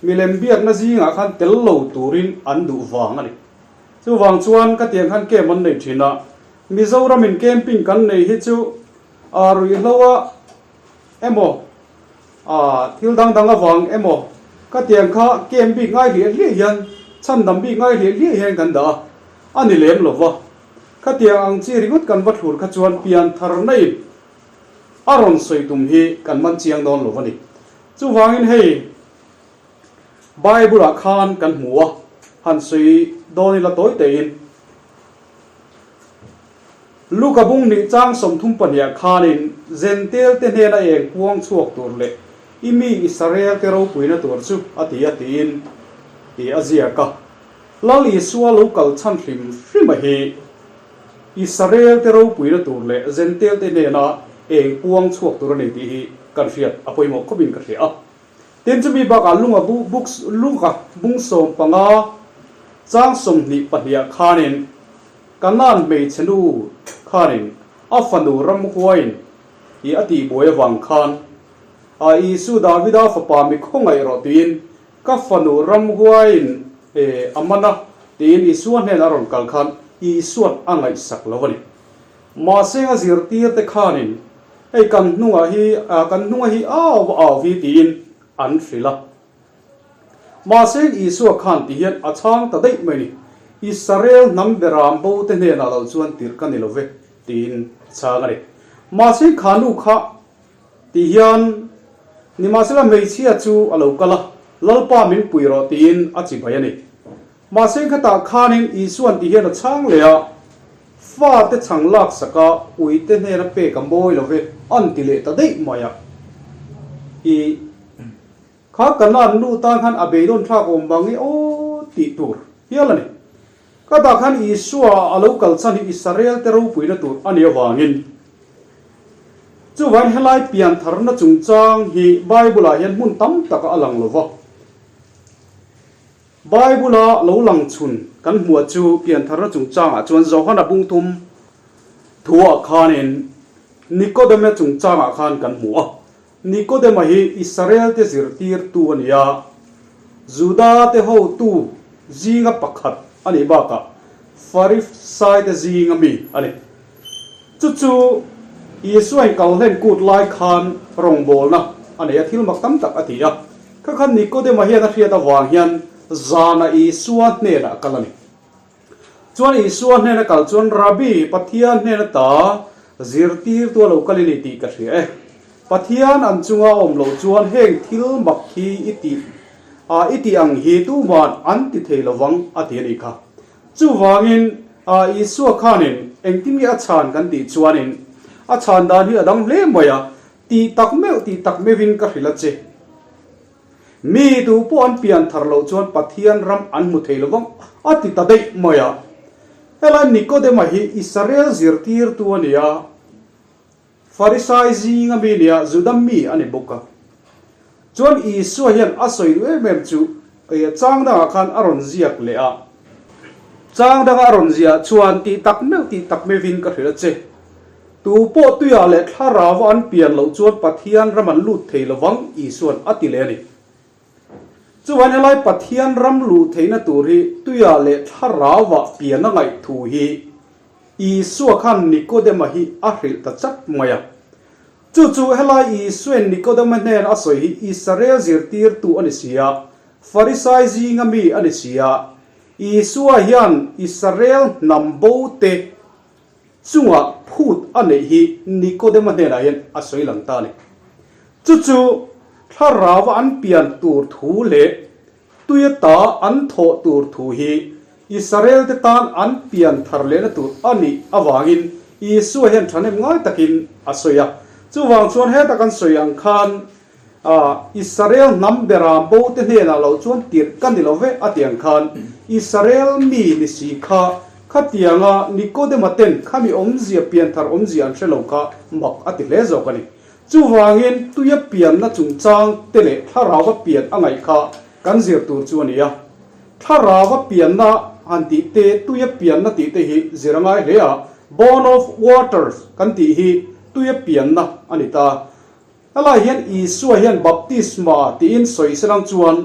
milem biakna zingah khan tel lo turin an duh vang a ni. Chuvang chuan ka tiang khan camp an nei thin a, Mizoramin camping kan nei hi chu ah ruihhlo a emaw ah thil dang dang avang emaw ka tiang kha camp bik ngai hliah hliah hian chhandam bik ngai hliah hliah hian kan dah a, A ni lem lo va, khatiang ang chi ringawt kan va thlur kha chuan pian thar naiin a rawn sawi tum hi kan man chiang dawn lo va ni. Chuvangin hei Bible-ah khan kan hmu a, han sawi dawn ila tawi tein. Luka bung hnih chang 32 khanin Zentel te hnena eng puang chhuak tur leh i mi Israel te ropuina tur chu a ti a tiin i a ziak a. Lal Isua lo kal chhan hrim hrim a hi Israel te ropuina tur leh Zentel te hnena eng puang chhuak tur a nei tih hi kan hriat a pawimawh khawpin ka hria a. Tin chumi bakah lunga bu books lunga bung 15 chang 22 ah khanin Kanaan hmeichhe nu khanin a fanu ramhuaiin i a tihbuai avang khan a Isu Davida fapa mi khawngaih rawh tiin Ka fanu ramhuaiin e a man a, tiin Isua hnenah a rawn kal khan Isua'n a ngaihsak lo a ni. Mahse a zirtirte khanin, Hei kan hnungah hi, kan hnunga hi au va au hi tiin an hrilh a. Mahse Isua khan ti hian a chhang ta daih mai a ni, Israel hnam beram bo te hnenah lo chuan tirh ka ni lo ve, tiin a chhang a ni. Mahse kha nu kha Ti hian, Nimahsela hmeichhia chu a lo kal a, Lalpa min pui rawh tiin a chibai a ni. Mahse khatah khanin Isua'n ti hian a chhang leh a, Fate chhang laksak a, uite hnena pek a mawi lo ve, an ti leh ta daih mai a. I kha Kanaan nu tan khan a beidawn thlak awm vang i aw tih tur hial a ni. Khatah khan Isua a lo kal chhan hi Israel te ropuina tur a nih avangin, Chuvain helai piantharna chungchang hi Bible-ah hian hmun tam takah a lang lo va. Bible-a lo lang chhun kan hmuh chu piantharna chungchangah chuan Johana bungthum thuah khanin Nikodema chungchangah khan kan hmu a. Nikodema hi Israel-te zirtirtu a ni a, Juda-te hotu zinga pakhat a nih bakah Farisai-te zinga mi a ni. Chu chu Isuain kalhlen kut lai khan rawngbawlna a nei a, thil mak tam tak a ti a. Kha khan Nikodema hian a hriat avang hian zana Isua hnenah a kal a ni. Chuan Isua hnena kal chuan, Rabbi, Pathian hnena ta zirtirtu a lo kal i ni tih ka hria e. Pathian an chunga a awm loh chuan heng thil mak hi i tih a, i tih ang hi tuman an ti thei lovang a ti a nih kha. Chuvangin, Isua khanin engtin nge a chhan kan tih chuanin a chhan dan hi a dang hle mai a, tih tak meuh tih tak meuhin ka hrilh a che. Mi tu pawh an pian thar loh chuan Pathian ram an hmu thei lovang a ti ta daih mai a. Helai Nikodema hi Israel zirtirtu a ni a, Farisai zinga mi nia Juda mi a ni bawk a. Chuan Isua hian a sawi duh em em chu chang dangah khan a rawn ziak leh a. Chang danga a rawn ziah chuan tih tak meuh tih tak meuhin ka hrilh a che. Tu pawh tuiah leh thlarau an pian loh chuan Pathian ram an lut thei lovang Isuan a ti leh a ni. Chuan helai Pathian ram luh theihna tur hi tuiah leh thlarauah pian a ngaih thu hi Isua khan Nikodema hi a hrilh ta chat mai a. Chu chu helai Isuain Nikodema hnen a sawi hi Israel zirtirtu a ni si a, Farisai zinga mi a ni si a. Isua hian Israel hnam bo te chungah phut a neih hi Nikodema hnenah hian a sawi lang ta a ni. Chu chu thlarau an pian tur thu leh tuia ta an thawh tur thu hi Israel-te tan an pian thar lehna tur a nih avangin Isua hian thahnem ngai takin a sawi a. Chuvang chuan heta kan sawi ang khan Israel hnam beram bo te hnenah lo chuan tirh ka ni lo ve a ti ang khan Israel mi ni si kha khatianga Nikodema ten khami awmzia pianthar awmzia an hre lo kha mak a ti hle zawk a ni. Chuvangin tuia pianna chungchang te leh thlarauva pian a ngaih kha kan zir tur chu a ni a. Thlarauva pianna han tih te tuia pianna tih te hi zir a ngai hle a, born of waters kan tih hi tuia pianna a ni ta. Helai hian Isua hian baptisma tiin sawi se lang chuan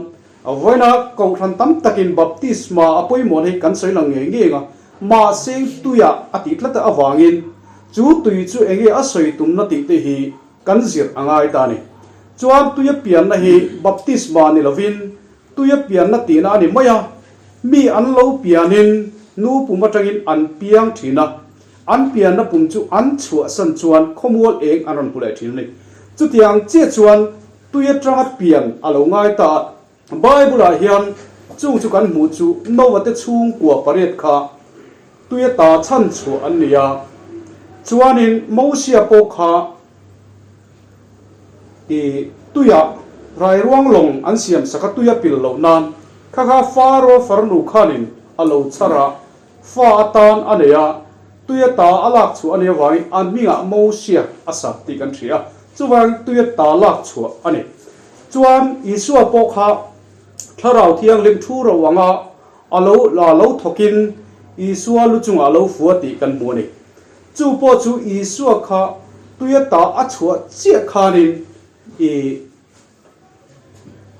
vawiina kohhran tam takin baptisma a pawimawh hi kan sawi lang ngei ngei ang a, mahse tuiah a tih tlat avangin chu tui chu enge a sawi tumna tih te hi kan zir a ngai ta a ni. Chuan tuia pianna hi baptisma ni lovin tuia pianna tihna a ni mai a, mi an lo pianin nu pum atangin an piang thin a, An pianna pum chu an chhuahsan chuan khawmual eng an rawn hmu leh thin a ni. Chutiang chiah chuan tui atanga pian a lo ngai ta a. Bible-ah hian chung chu kan hmuh chu Noah te chhungkua pariat kha tui ata chhan chhuah an ni a. Chuanin Mosia pawh kha i tuiah rairuang lawng an siam sak a tui a pil loh nan kha kha Faro farnu khanin a lo chhar a. Fa atan a nei a, tui ata a lak chhuah a nih avangin a hmingah Mosia a sak tih kan hria a, chuvangin tui ata lak chhuah a ni. Chuan Isua pawh kha Thlarau Thianghlim thu ro anga a lo la lo thawkin Isua lu chungah a lo fua tih kan hmu a ni. Chu pawh chu Isua kha tui ata a chhuah chiah khanin i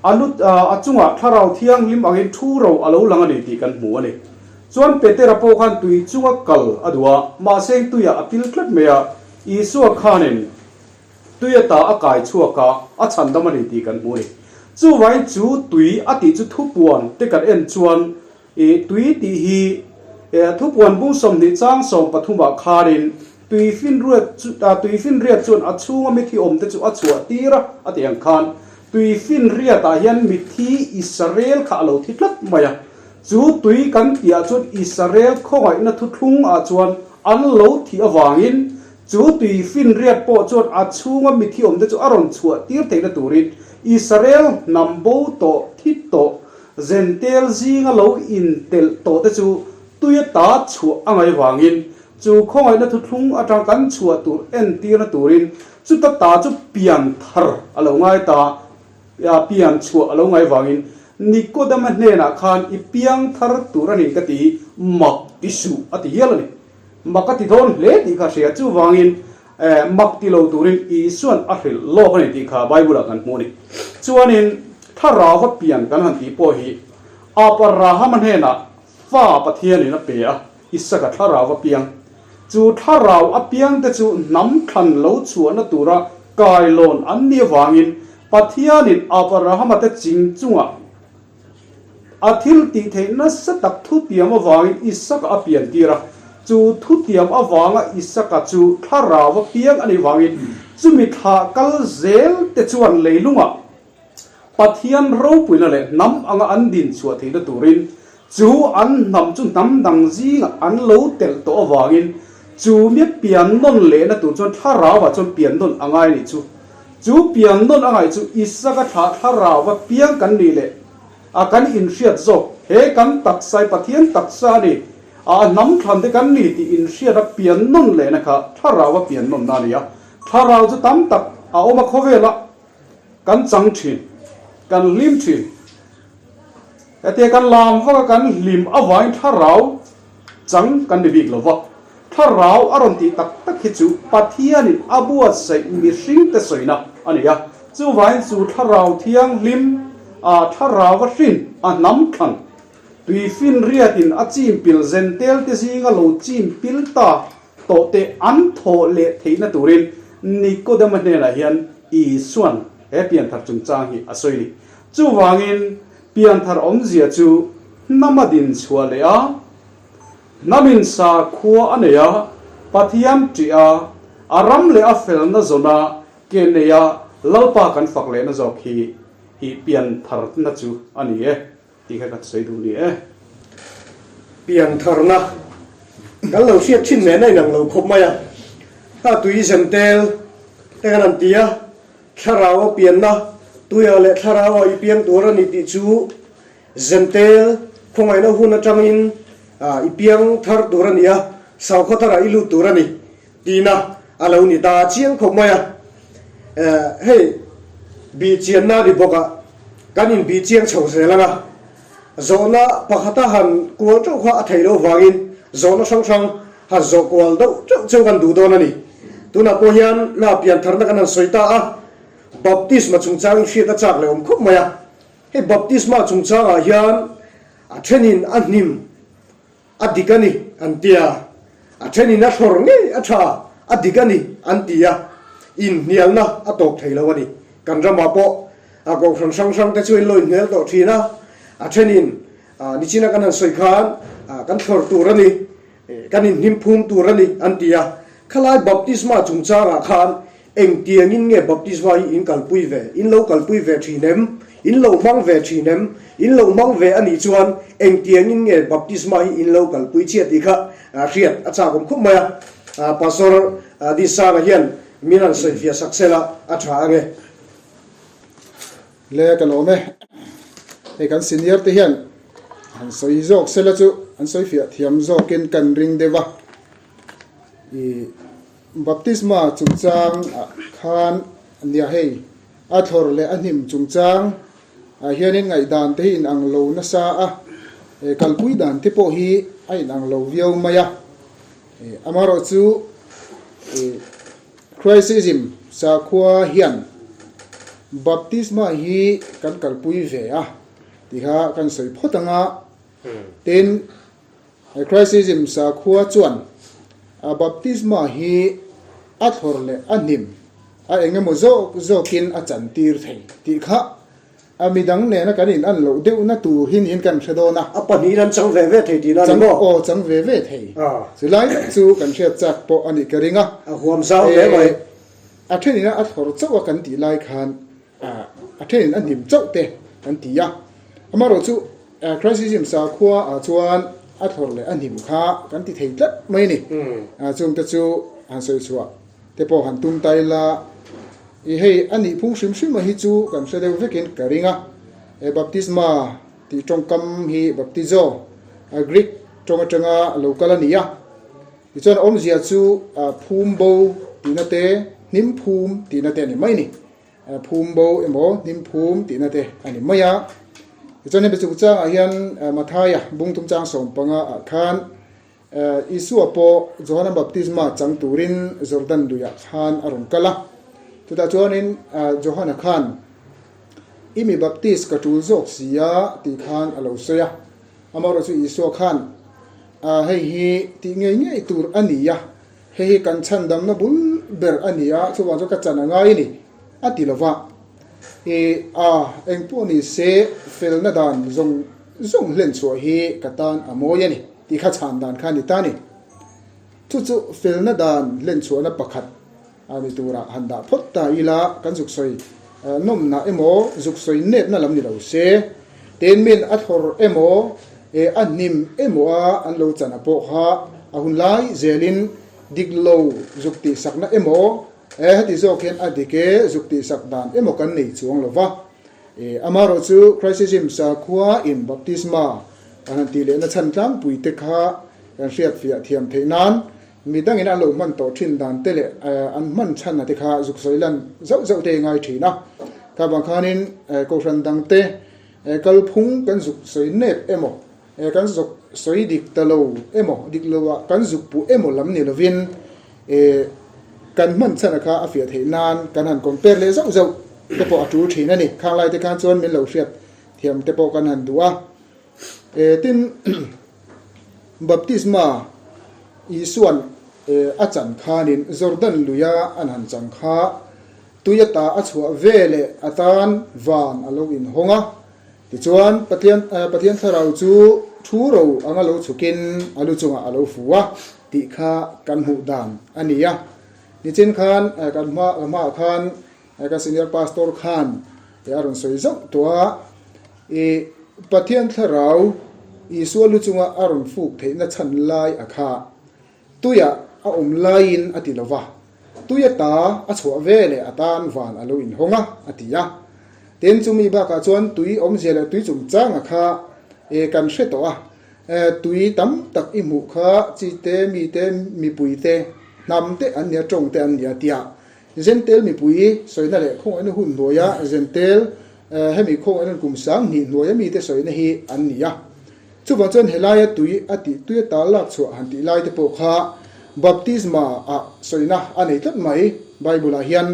A lu a chungah Thlarau Thianghlim angin thu ro a lo lang a ni tih kan hmu a ni. Chuan Petera pawh khan tui chunga kal a duh a, mahse tuiah a pil tlat mai a, Isua khanin tui ata a kai chhuak a, a chhandam a ni tih kan hmu a ni. Chuvangin chu tui a tih chu thupuan te kan en chuan I tui tih hi thupuan bung 20 chang 13 ah khanin tuifinriat chu tuifinriat chuan a chhunga mithi awmte chu a chhuah tir a a ti ang khan tuifinriat ah hian mithi Israel kha a lo thi tlat mai a. Chu tui kan tih ah chuan Israel khawngaihna thuthlung ah chuan an lo thih avangin chu tuifinriat pawh chuan a chhunga mithi awmte chu a rawn chhuah tir theihna turin Israel hnam bo tawh thi tawh Zentel zinga lo intelh tawh te chu tui ata chhuah a ngaih vangin chu khawngaihna thuthlung atang kan chhuah tur entirna turin chuta ta chu pian thar a lo ngai ta, pian chhuah a lo ngai vangin Nikodema hnenah khan i piang thar tur a ni ka ti, mak ti suh a ti hial a ni. Mak a ti dawn hle tih kha hria chuvangin mak ti lo turin Isuan a hrilh lawk a ni tih kha Bible-ah kan hmu a ni. Chuanin thlarauva pian kan han tih pawh hi Abrahama hnenah fa Pathianin a pe a, Isaka thlarau a piang. Chu thlarau a piangte chu hnam thlan lo chhuahna tura kailawn an nih avangin Pathianin Abrahama te ching chungah A thil tih theih nasa tak thutiam avangin Isaka a pian tir a, chu thutiam avanga Isaka chu thlarau a piang a nih vangin chumi thlah kal zel te chuan leilungah Pathian ropuina leh hnam anga an din chhuah theihna turin chu an hnam chu hnam dang zingah an lo telh tawh avangin chu mi pian nawn lehna tur chuan thlarauah chuan pian nawn a ngai a nih chu. Chu pian nawn a ngaih chu Isaka thlah thlarau a piang kan nih leh a kan inhriat zawk he kan taksa hi Pathian taksa a ni a a hnam thlan te kan ni tih inhriat a pian nawn lehna kha thlarau a pian nawnna a ni a. Thlarau chu tam tak a awm a khawvelah kan chang thin, kan hlim thin. Hetia kan lam vaka kan hlim avangin thlarau. Chang kan ni bik lo va, Thlarau a rawn tih tak tak hi chu Pathianin a buatsaih mihringte sawina a ni a. Chuvangin chu Thlarau Thianghlim, a Thlarau a hrin, a hnam thlan, tuifinriatin a chim pil zentelte zinga lo chim pil ta tawh te an thawh leh theihna turin Nikodema hnenah hian Isua'n he pianthar chungchang hi a sawi a ni. Chuvangin pianthar awmzia chu hnama din chhuah leh a, hnamin sakhua a nei a, Pathian ṭih a, a ram leh a felna zawna ke nei a Lalpa kan fak lehna zawk hi i piantharna chu a ni e. Tih kha ka sawi duh ni e. Piantharna kan lo hriat thin nen a inang lo khawp mai a, kha tui zentel te kan han ti a, thlarau a pianna tuiah leh thlarau ah i piang tur a ni tih chu zentel khawngaihna hun atangin i piang thar tur a ni a, saukhaw tharah i lut tur a ni. Tina a lo ni ta chiang khawp mai a, hei bih chianna a ni bawk a, kan inbih chiang chho zel ang a, zawhna pakhata han kual teuh kha a theih loh vangin zawhna hrang hrang han zawh kual deuh teuh cheu kan duh dawn a ni. Tunah pawh hian na piantharna kan han sawi ta a, baptisma chungchang hriat a chak leh awm khawp mai a, hei baptisma chungchangah hian a thenin a hnim A dik a ni, an ti a. A thenin a thlawr ngei a tha, a dik a ni, an ti a. Inhnialna a tawp thei lo a ni. Kan ramah pawh a kohhran hrang hrang te chu in lo inhnial tawh thin a. A thenin nichina kan han sawi khan kan thlawr tur a ni, kan inhnim phum tur a ni, an ti a. Khalai baptisma chungchangah khan Engtiangin nge baptisma hi in kalpui ve? In lo kalpui ve thin em? In lo hmang ve thin em? In lo hmang ve a nih chuan engtiangin nge baptisma hi in lo kalpui chiah tih kha hriat a chak awm khawp mai a. Pastor Disanga hian min han sawifiah sak sela a tha ange. Le ka lawm e. Hei kan senior te hian han sawi zawk sela chu an sawifiah thiam zawkin kan ring deuh a. I. Baptisma chungchang ah khan nia hei a thlawr leh a hnim chungchang ah hianin ngaihdan te hi inang lo nasa a, kalpui dan te pawh hi a inang lo viau mai a. Amaherawh chu Christism sakhua hian baptisma hi kan kalpui ve a tih kha kan sawi phawt ang a, tin, Christism sakhua chuan a baptisma hi a thlawr leh a hnim a eng emaw zawk zawkin a chantir thei tih kha a midang nena kan in an loh deuhna tur hi niin kan hre dawn a. A pahnihin an chang ve ve thei tihna a ni maw? Aw, chang ve ve thei. Chulai tak chu kan hriat chak pawh a nih ka ring a. A huam zau hle mai. A thenin a thlawr chauh a kan tih lai khan A thenin a hnim chauh te an ti a, amaherawh chu Christism sakhua ah chuan a thlawr leh a hnim kha kan ti thei tlat mai a ni. Chungte chu han sawi chhuah te pawh han tum ta ila, i hei a nih phung hrim hrim a hi chu kan hre deuh vekin ka ring a, Baptisma tih tawngkam hi baptizo, Greek tawng atanga lo kal a ni a, tichuan awmzia chu phum bo tihna te, hnim phum tihna te a ni mai a ni. Phum bo emaw hnim phum tihna te a ni mai a. Tichuan hemi chungchangah hian Mathaia bung thum chang 15 ah khan Isua pawh Johana baptisma chang turin Jordan luiah khan a rawn kal a. Chutah chuanin Johana khan I mi baptis ka tul zawk si a tih khan a lo sawi a. Amaherawhchu chu Isua khan hei hi tih ngei ngei tur a ni a. Hei hi kan chhandamna bul ber a ni a, chuvang chuan ka chan a ngai a ni, a ti lo va. I a, eng pawh ni se, felna dan zawng zawng hlen chhuah hi ka tan a mawi a ni, tih kha chhan dan kha a ni ta a ni. Chu chu felna dan hlen chhuahna pakhat a ni turah han dah phawt ta ila, kan zuk sawi nawmna emaw, zuk sawi nepna lam ni lo se, Tenmin a thlawr emaw, a hnim emaw a an lo chan a pawh kha a hun lai zelin dik lo zuk tihsakna emaw, heti zawk hian a dik e zuk tihsak dan emaw kan nei chuang lo va. Amaherawh chu Christism sakhua in baptisma kan han tih lehna chhan tlangpui te kha kan hriatfiah thiam theih nan mi dangin an lo hman tawh thin dan te leh an hman chhanna te kha zuk sawi lan zauh zauh te ngai thin a. Kha vang khanin Kohhran dangte kalphung kan zuk sawi nep emaw, kan zuk sawi dik ta lo emaw, dik lo ah kan zuk puh emaw lam ni lovin eh kan hman chhan a kha a fiah theih nan kan han compare leh zauh zauh te pawh a tul thin a ni. Khang lai te khan chuan min lo hriat thiam te pawh kan han duh a. Eh tin baptisma Isuan eh a chan khanin Jordan luia an han chan kha tui ata a chhuah ve leh atan van a lo inhawng a. Tichuan, Pathian Pathian Thlarau chu thu ro anga lo chhukin a lu chungah a lo fu a tih kha kan hmuh dan a ni a. Nichin khan kan hma ka hmaah khan ka senior pastor khan a rawn sawi zauh tawh a, i Pathian Thlarau Isua lu chunga a rawn fuk theihna chhan lai a kha. Tuiah a awm laiin a ti lo va, tui ata a chhuah ve leh a tan van a lo inhawng a, a ti a. Tin, chumi bakah chuan tui awmzia leh tui chungchanga kha e kan hre tawh a, tui tam tak i hmuh kha chi te, mi te, mipui te, hnam te an nia, tawng te an nia tia Zentel mipui sawina leh khawngaihna hun hnuaia Zentel hemi khawngaihna kum 2000 hnuaia mite sawina hi an ni a. Chuvang chuan helaia tui a tih tui ata lak chhuah han tih lai te pawh kha baptisma ah sawina a nei tlat mai. Bible ah hian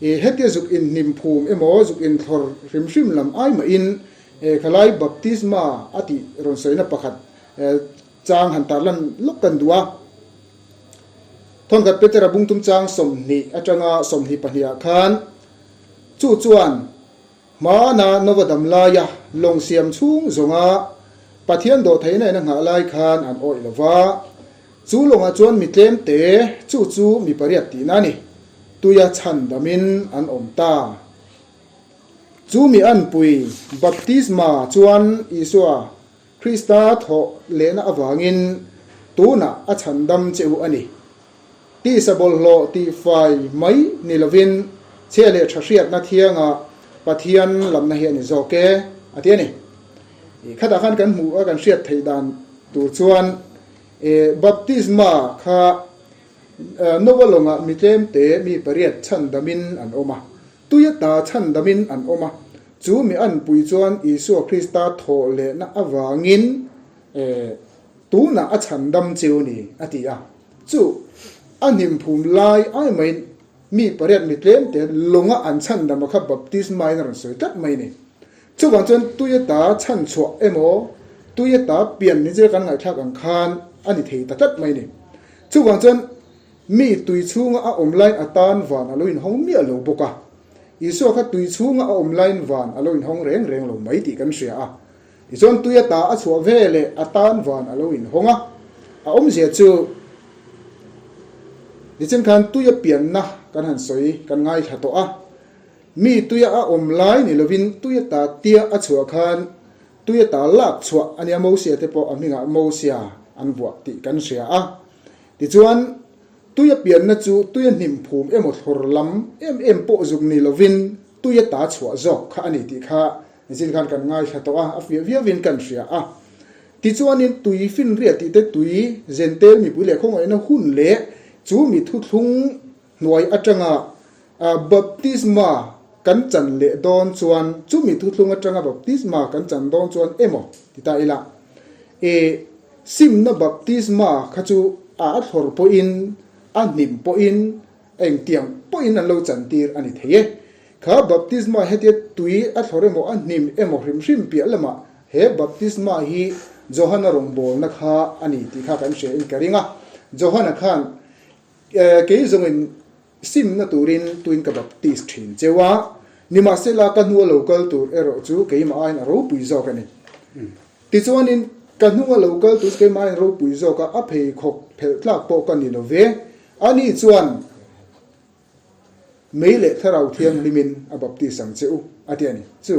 i hetia zuk in hnim phum emaw zuk in thlawr hrim hrim lam ai mahin khalai baptisma a tih rawn sawina pakhat chang han tarlan lawk kan duh a. Thawnkhat Petera bungtum chang 20 atanga 22 ah khan chu chuan Hmana Nova dam laia lawng siam chhung zawnga Pathian dawhtheihna in a nghah lai khan an awih lo va, chu lawngah chuan mi tlem te chu chu mi pariat tihna a ni, tuia chhan damin an awm ta. Chu mi anpui baptisma chuan Isua Krista thawh lehna avangin tunah a chhandam che u a ni. Tisa bawlhhlawh tihfai mai ni lovin chhia leh tha hriatna thianga Pathian lamna hi a ni zawk e, a ti a ni. Khatah khan kan hmuh a kan hriat theih dan tur chuan baptisma kha Nova lawngah mi tlemte mi pariat chhandamin an awm a, tui ata chhandamin an awm a, chu mi anpui chuan Isua Krista thawh lehna avangin Tunah a chhandam cheu ni, a ti a. Chu a hnimphum lai ai maiin mi pariat mi tlemte lawnga an chhandama kha baptisma in a rawn sawi tlat mai ni. Chuvang chuan tui ata chhanchhuah emaw tui ata pian ni zir kan ngaihthlak ang khan a ni thei ta tlat mai ni. Chuvang chuan mi tui chhunga a awm laiin a tan van a lo inhawng miah lo bawk a. Isua kha tui chhunga a awm laiin van a lo inhawng reng reng lo mai tih kan hria a. Tichuan tui ata a chhuah ve leh a tan van a lo inhawng a, a awmzia chu nichin khan tui a pianna kan han sawi kan ngaithla tawh a, mi tuia a awm lai ni lovin tui ata tia a chhuah khan tui ata lak chhuah a nia Mosia te pawh a hmingah Mosia an vuah tih kan hria a. Tichuan tui a pianna chu tui a hnim phum emaw thlawr lam em em pawh zuk ni lovin tui ata chhuah zawk kha a ni tih kha Nichin khan kan ngaithla tawh a, a fiah viauin kan hria a. Tichuanin tui finriat tih te tui zentel mipui leh khawngaihna hun leh chu mi thuthlung hnuai atanga baptisma kan chan leh dawn chuan chu mi thuthlung atanga baptisma kan chan dawn chuan emaw ti ta ila e simna baptisma kha chu a thlawr pawhin a hnim pawhin engtiang pawhin an lo chantir a ni thei e. Kha baptisma hetia tui a thlawr emaw a hnim emaw hrim hrim piah lamah he baptisma hi Johana rawngbawlna kha a ni tih kha kan hria in ka ring a. Johana khan kei zawngin simna turin tuin ka baptist thin cheu a, nimahsela ka hnua lo kal tur erawh chu keimah aiin a ropui zawk a ni. Tichuanin ka hnunga lo kal tur chu keimah aiin ropui zawk a, a pheikhawk phelh tlak pawh ka ni lo ve. Ani chuan. Mei leh Thlarau Thianghlimin a baptis ang che u, a ti a ni. Chu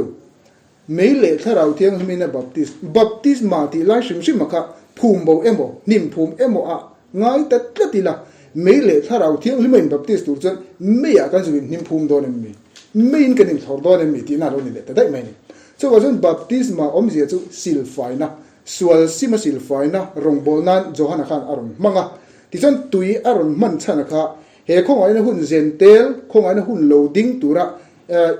Mei leh Thlarau Thianghlimin a baptis, baptisma tih lai hrim hrim a kha phum bo emaw, hnim phum emaw ah ngai ta tlat ila, Mei leh Thlarau Thianghlima in baptis tur chuan meiah kan zuk in hnim phum dawn em mi? Meiin kan inthlawr dawn em mi? tihna a lo ni leh ta daih mai a ni. Chuvang chuan baptisma awmzia chu silfaina, sual sima silfaina rawngbawlh nan Johana khan a rawn hmang a. Tichuan tui a rawn hman chhan a kha He khawngaihna hun zen tel, khawngaihna hun lo ding tura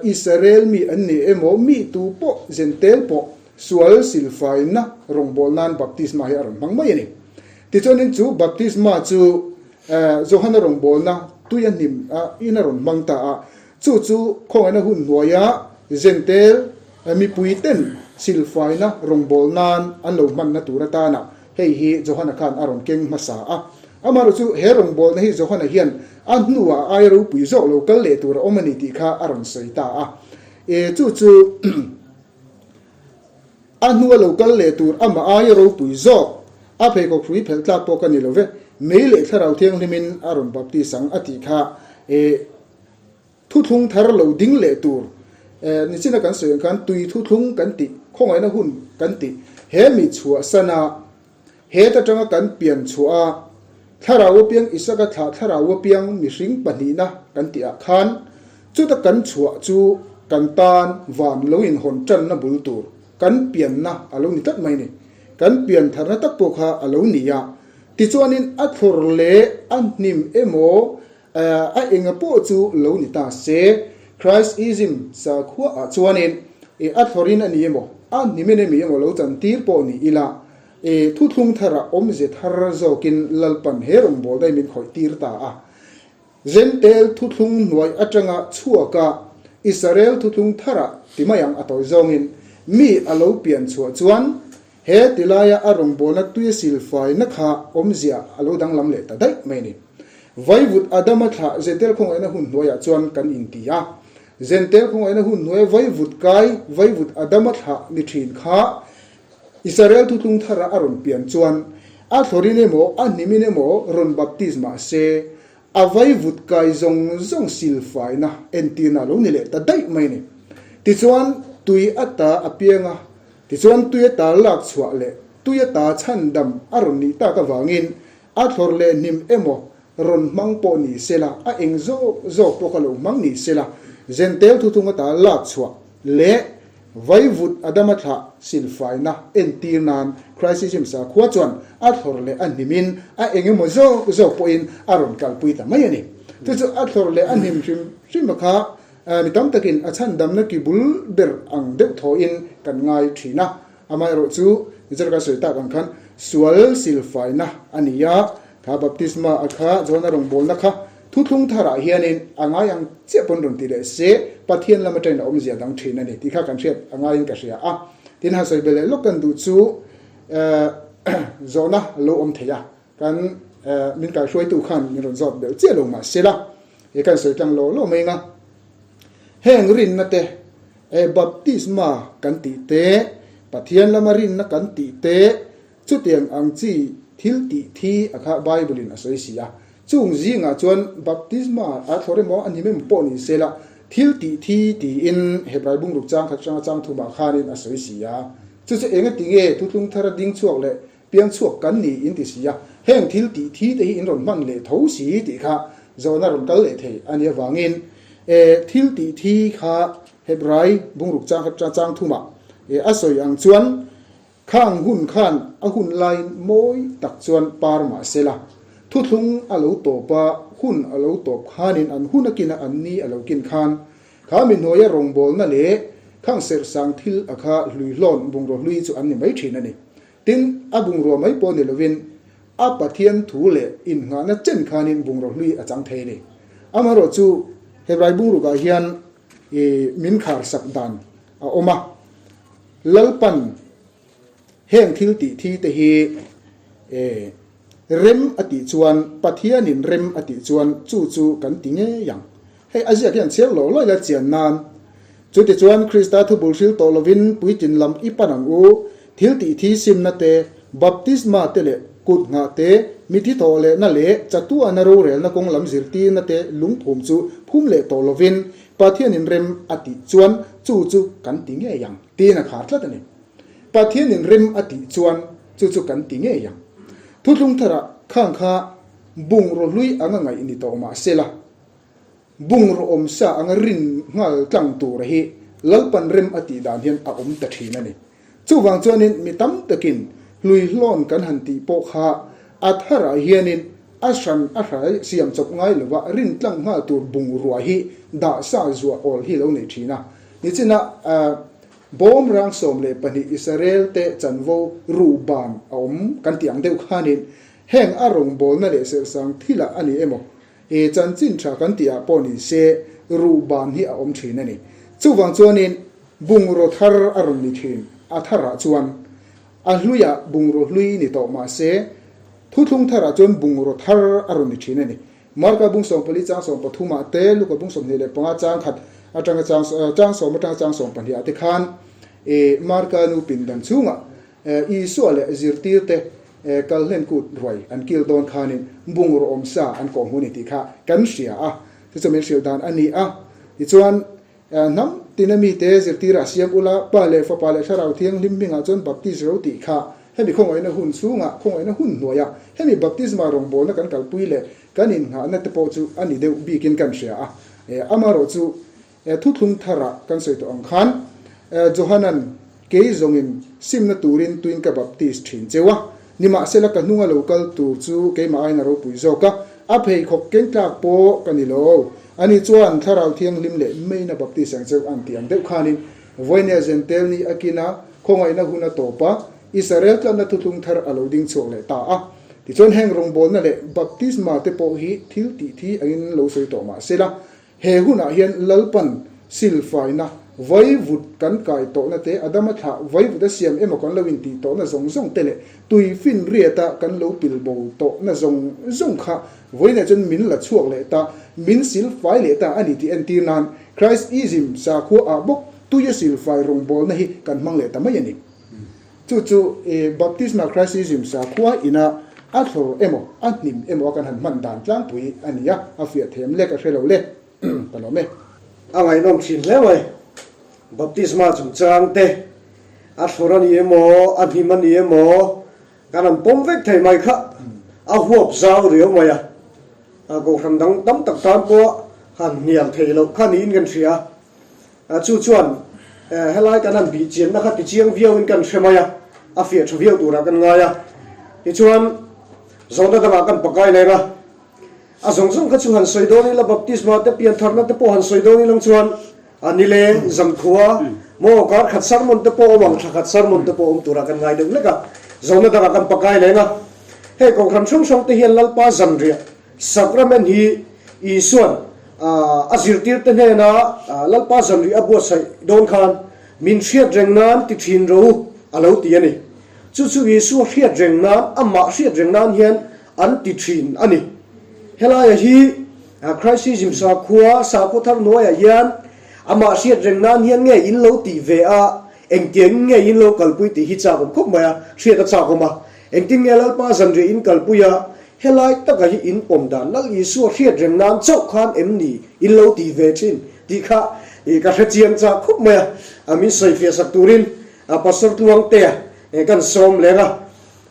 Israel mi an ni emaw, mi tu pawh zen tel pawh sual silfaina. Rawngbâwl nân baptisma hi a rawn hmang mai a ni. Tichuanin chu baptisma chu Johana rawngbâwlna tui a hnim in a rawn hmang ta a. Chu chu khawngaihna hun hnuaia Zentel mipuiten silfaina rawngbâwl nân an lo hmanna tûr atâna hei hi Johana khân a rawn keng hmasa a. Amaherawhchu chu he rawngbâwlna hi Johana hian a hnuah a ai ropui zawk lo kal leh tûr a awm a ni tih kha a rawn sawi ta a. E chu chu A hnua lo kal leh tur amah aia ropui zawk, a pheikhawk hrui phelh tlak pawh ka ni lo ve, mei leh thlarau thianghlimin a rawn baptis ang a tih kha e thuthlung thar lo ding leh tur e nichina kan sawi ang khan tui thuthlung kan tih, khawngaihna hun kan tih he mi chhuahsan a Het atanga kan pian chhuah a, thlarau apiang Isaka thlah thlarau apiang mihring pahnihna kan tih ah khan chuta kan chhuah chu kan tan van lo inhawn tanna bul tur kan pianna a lo ni tlat mai ni. Kan pian tharna tak pawh kha a lo ni a. Tichuanin a thlawr leh a hnim emaw A enga pawh chu lo ni ta se, Christism sakhua ah chuanin e a thlawrin a ni emaw, a hnimin emi emaw lo chantir pawh ni ila, e thuthlung tharah awmze thar zawkin Lalpan he rawngbâwl daih min khawih tir ta a. Zentel thuthlung hnuai atanga chhuaka Israel thuthlung tharah ti mai ang a tawi zawngin mi a lo pian chhuah chuan he tilaia a rawngbâwlna tuia silfaina kha awmzia a lo danglam leh ta daih mai a ni. Vaivut Adama thlah Zentel khawngaihna hun hnuaiah chuan kan inti a. Zentel khawngaihna hun hnuaia vaivut kai, vaivut Adama thlah ni thin kha Israel thutlung thara a rawn pian chuan a thlawrin emaw a hnimin emaw rawn baptiz mah se, a vaivut kai zawng zawng silfaina entirna a lo ni leh ta daih mai a ni. Tichuan, tui ata a piang a, tichuan tui ata lak chhuah leh tui ata chhandam a rawn nih tak avangin A thlawr leh hnim emaw rawn hmang pawh ni sela, a eng zawk zawk pawh kha lo hmang ni sela, Zentel thuthung ata lak chhuah leh vaivut Adama thlah silfaina entir nan Christism sakhua chuan a thlawr leh a hnimin a eng emaw zawk zawk pawhin a rawn kalpui ta mai a ni. Chu chu a thlawr leh a hnim hrim hrim a kha mi tam takin a chhandamna ki bul ber ang deuh thawhin kan ngai thin a. Amaherawh chu, Israel kan sawi tak ang khan sual silfaina a ni a, kha baptisma a kha Johana rawngbawlna kha thuthlung tharah hianin a ngai ang chiah pawn rawn ti leh se, Pathian lam atangin a awmzia dang thin a ni tih kha kan hriat a ngaiin ka hria a. Tin, han sawi belh leh lawk kan duh chu zawhna lo awm thei a, kan min kaihruaitu khan min rawn zawt belh chiah lo mah sela, he kan sawi tlang law law mai anga heng rinna te, E baptisma kan tih te, Pathian lama rinna kan tih te, chutiang ang chi thil tih thi a kha Bible in a sawi si a. Chung zingah chuan baptisma a thlawr emaw a hnim emaw pawh ni se la, thil tih thi tiin Hebrai bungruk chang khat atanga chang thumah khanin a sawi si a. Chu chu engati nge thuthlung thara ding chhuak leh Piang chhuak kan ni in ti si a, heng thil tih thi te hi in rawn hman leh tho si tih kha zawhna rawn kal leh thei a nih avangin e thil tih thi kha Hebrai bungruk chang khat chang thumah e a sawi ang chuan khang hun khan a hun laiin mawi tak chuan par mah se la, thuthlung a lo tawp a, hun a lo tawp khanin an hun a kin a an ni a lo kin khan kha mi hnuaia rawngbawlna leh khang serhsang thil a kha hluihlawn bungraw hlui chu an ni mai thin a ni. Tin, a bungrua mai pawh ni lovin a Pathian thu leh innghahna chen khanin bungraw hlui a chang thei a ni. Amaherawh chu Hebrai bungrukah hian i min kharsak dan a awm a, Lalpan heng thil tih thi te hi e rem a tih chuan, Pathianin rem a tih chuan chu chu kan ti ngei ang. Hei a ziak hian chhiar lo lawih la chian nan. Chutichuan Krista thubul hril tawh lovin puitlin lam i pan ang u, thil tih thi simna te, baptisma te leh kut nghah te, mithi thawh lehna leh chatuana rorelna kawng lam zirtirna te lungphum chu phum leh tawh lovin Pathianin rem a tih chuan chu chu kan ti ngei ang tiin a khar tlat a ni. Pathianin rem a tih chuan chu chu kan ti ngei ang. Thuthlung tharah khang kha bungraw hlui anga ngaih ni tawh mah sela, Bungraw awm sa anga rin nghal tlang tura hi Lalpan rem a tih dan hian a awm ta thin a ni. Chuvang chuanin mi tam takin hlui hlawn kan han tih pawh kha a tharah hianin a hran a hrai siam chawp ngai lova rin tlang nghal tur bungrua hi dah sa zuah awl hi lo nei thin a. Nichina. Bawmrang 12 Israel-te chanvo ruhban a awm kan tih ang deuh khanin heng a rawngbawlna leh serhsang thilah a ni emaw, he chanchin tha kan tihah pawh ni se ruhban hi a awm thin a ni. Chuvang chuanin bungraw thar a rawn ni thin, a tharah chuan a hluiah bungraw hlui ni tawh mah se thuthlung tharah chuan bungraw thar a rawn ni thin a ni. Marka bung 14 chang 13 ah te, Luka bung 25 chang khat atanga chang chang sawm atanga chang 12 ah te khan e Marka nu pindan chhungah Isua leh zirtirte kal hlen kut ruai an kil dawn khanin bungraw awm sa an kawh hmu a ni tih kha kan hria a, chu chu min hrilh dan a ni a. Tichuan Hnam tina mite zirtirah siam ula, Pa leh Fapa leh Thlarau Thianghlim hmingah chuan baptis ro tih kha hemi khawngaihna hun chhungah, khawngaihna hun hnuaiah hemi baptisma rawngbawlna kan kalpui leh kan innghahna te pawh chu a ni deuh bikin kan hria a. Amaherawh chu thuthlung tharah kan sawi tawh ang khan Johanan Kei zawngin simna turin tuin ka baptis thin cheu a, nimahsela ka hnunga lo kal tur chu keimah aiin a ropui zawk a, a pheikhawk keng tlak pawh ka ni lo. Ani chuan Thlarau Thianghlim leh meina baptis ang cheu an tih ang deuh khanin vawinia Zentel ni a kin a, khawngaihna hun a tawp a, Israel tlanna thuthlung thar a lo ding chhuak leh ta a. Tichuan heng rawngbawlna leh baptisma te pawh hi thil tih thi angin lo sawi tawh mahsela, He hunah hian Lalpan silfaina vaivut kan kai tawhna te, Adama thlah vaivut a siam emaw kan lo intih tawhna zawng zawng te leh tuifin riata kan lo pilbo tawhna zawng zawng kha vawiinah chuan min la chhuak leh ta, min silfai leh ta a ni tih entir nan Christism sakhua ah bawk tuia silfai rawngbawlna hi kan hmang leh ta mai a ni. Chu chu Baptisma Christism sakhua ina a thlawr emaw, a hnim emaw a kan han hman dan tlangpui a ni a, a fiah them lek a hre lo le. Ka lawm e. A ngaihnawm thin hle mai. Baptisma chungchang te a thlawr a ni emaw, a hnim a ni emaw, kan han pawm vek thei mai kha a huap zau riau mai a. Kohhran dang tam tak tan pawh han hnial theih loh kha niin kan hria. Chu chuan helai kan han bih chianna kha tichiang viauin kan hre mai a, a fiah tha viau turah kan ngai a. Tichuan, zawhna dangah kan pakai leng a, a zawng zawng kha chu han sawi dawn ila, baptisma te piantharna te pawh han sawi dawn ilang chuan a nileng, zankhua, maw kar khat sermon te pawh awm ang, thla khat sermon te pawh awm turah kan ngai deuh hlek a, zawhna dangah kan pakai leng a. Hei kohhran hrang hrang te hian Lalpa zanriah Sacrament hi Isua'n a zirtirte hnena Lalpa zanrih a buatsaih dawn khan min hriat reng nan ti thin ro u a lo ti a ni. Chu chu Isua hriat reng nan, amah hriat reng nan hian an ti thin a ni. Helaia hi Christism sakhua, sakhaw thar hnuaiah hian amah hriat reng nan hian nge in lo tih ve a, engtiangin nge in lo kalpui tih hi chak awm khawp mai a, hriat a chak awm a. Engtin nge Lalpa zanriah in kalpui a, helai taka hi in pawm dan Lal Isua hriat reng nan chauh khan em ni in lo tih ve thin tih kha ka hre chiang chak khawp mai a, min sawi fiah sak turin Pastor Tluangtea kan sawm leng a,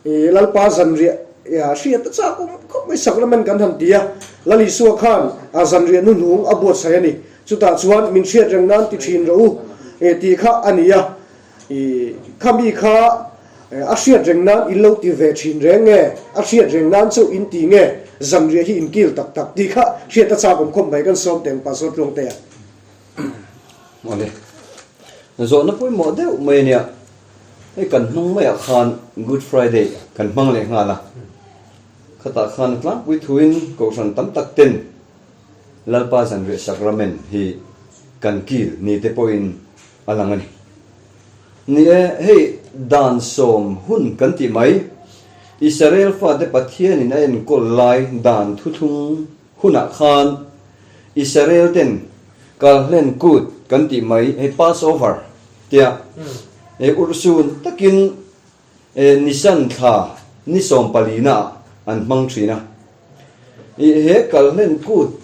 Lalpa zanriah hriat a chak awm khawp mai sacrament kan han ti a, Lal Isua khan zanriah hnuhnung a buatsaih a ni, chutah chuan min hriat reng nan ti thin rawh u tih kha a ni a. I khami kha a hriat reng nan in lo ti ve thin reng nge, a hriat reng nan chauh in ti nge, zanriah hi in kil tak tak tih kha hriat a chak awm khawp mai kan sawm teng Pastor Tluangtea. Awle. Zawhna pawimawh deuh mai ania, hei kan hnung maiah khan Good Friday kan hmang leh nghal a, khatah khan a tlangpui thuin Kohhran tam tak ten Lalpa zanriah Sacrament hi kan kil ni te pawhin a lang a ni. Ni e, hei dan sawm hun kan tih mai, Israel fate Pathianin a enkawl lai dan thuthlung hunah khan Israel ten Kalhlen Kut kan tih mai, hei Passover tia e urhsun takin e Nisan thla ni sawm palina ah an hmang thin a. I he Kalhlen Kut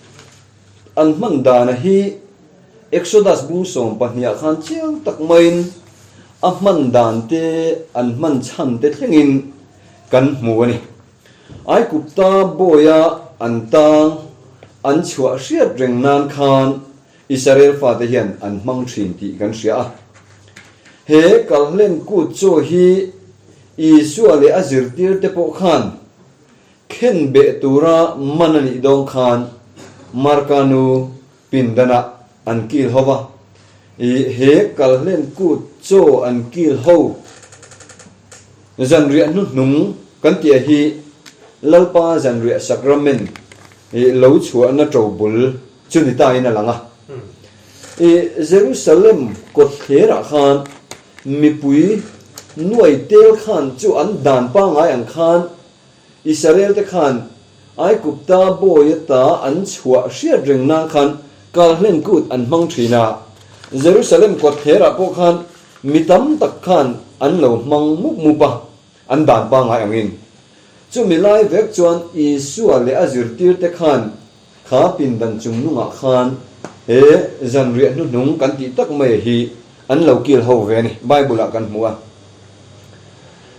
An hman dana hi Exodus bung 12 ah khan chiang tak maiin a hman dan te, an hman chhan te thlengin kan hmu a ni. Aikupta bawia an tang an chhuah hriat reng nan khan Israel fate hian an hmang thin tih kan hria a. He Kalhlen Kut chaw hi Isua leh a zirtirte pawh khan Khen beh tura man a nih dawn khan Marka nu pindanah an kil ho va. I he kalhlen kut chaw an kil ho zanriah hnuhnung kan tih hi Lalpa zanriah sacrament i lo chhuahna to bul chu ni ta in a lang a. I Jerusalem kawtthlerah khan mipui nuai tel khan chu an dan pangai ang khan Israel te khan Aigupta bawi ata an chhuah hriat reng nan khan kalhlen kut an hmang thin a, Jerusalem kawtthlerah pawh khan mi tam tak khan an lo hmang mup mup a, an dan pangai angin. Chumi lai vek chuan Isua leh a zirtirte khan kha pindan chungnungah khan he zanriah hnuhnung kan tih tak mai hi an lo kil ho ve a ni, Bible-ah kan hmu a.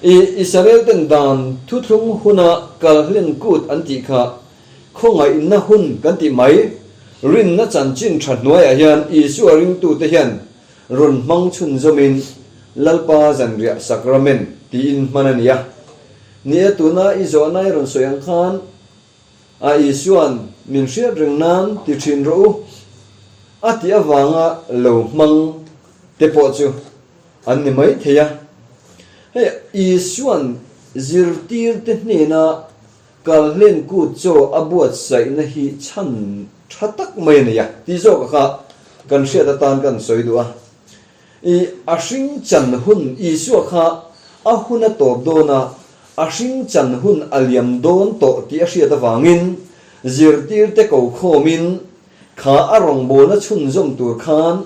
I Israel ten dan thuthlung huna kalhlen kut an tih kha khawngaihna hun kan tih mai, rinna chanchin tha hnuaiah hian Isua ringtute hian rawn hmang chhunzawmin Lalpa zanriah sacrament tiin hman a ni a. Ni e, tuna i zawhna i rawn sawi ang khan a Isua'n min hriat reng nan ti thin rawh u a tih avanga lo hmang te pawh chu An ni mai thei a. Hei Isua'n zirtirte hnena kalhlen kut chaw a buatsaihna hi chhan tha tak mai a nei a tih zawk kha kan hriat atan kan sawi duh a. I a hring chan hun Isua kha a hun a tawp dawn a, a hring chan hun a liam dawn tawh tih a hriat avangin zirtirte ko khawmin Kha a rawngbawlna chhunzawm tur khan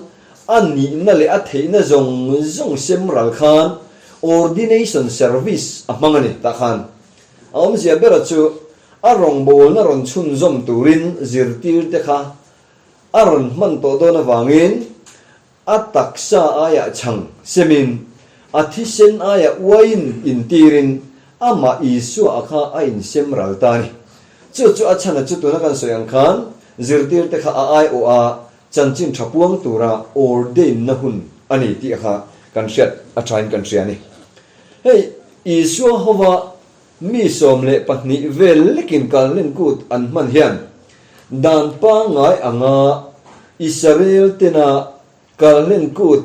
a nihna leh a theihna zawng zawng sem ral khan ordination service a hmang a ni tah khan. A awmzia bera chu a rawngbawlna rawn chhunzawm turin zirtirte kha a rawn hman tawh dawn avangin A taksa aiah chhang semin, a thisen aiah uaiin intirin amah Isua a kha a insem ral ta a ni. Chu chu a chhana chu tuna kan sawi ang khan zirtirte kha a aiawh a chanchin tha puang tura ordain-na hun a ni tih kha kan hriat a thain kan hria a ni. Hei Isua hova mi 12 vel lekin kalhlen kut an hman hian Dan pangngai anga Israel tena kalhlen kut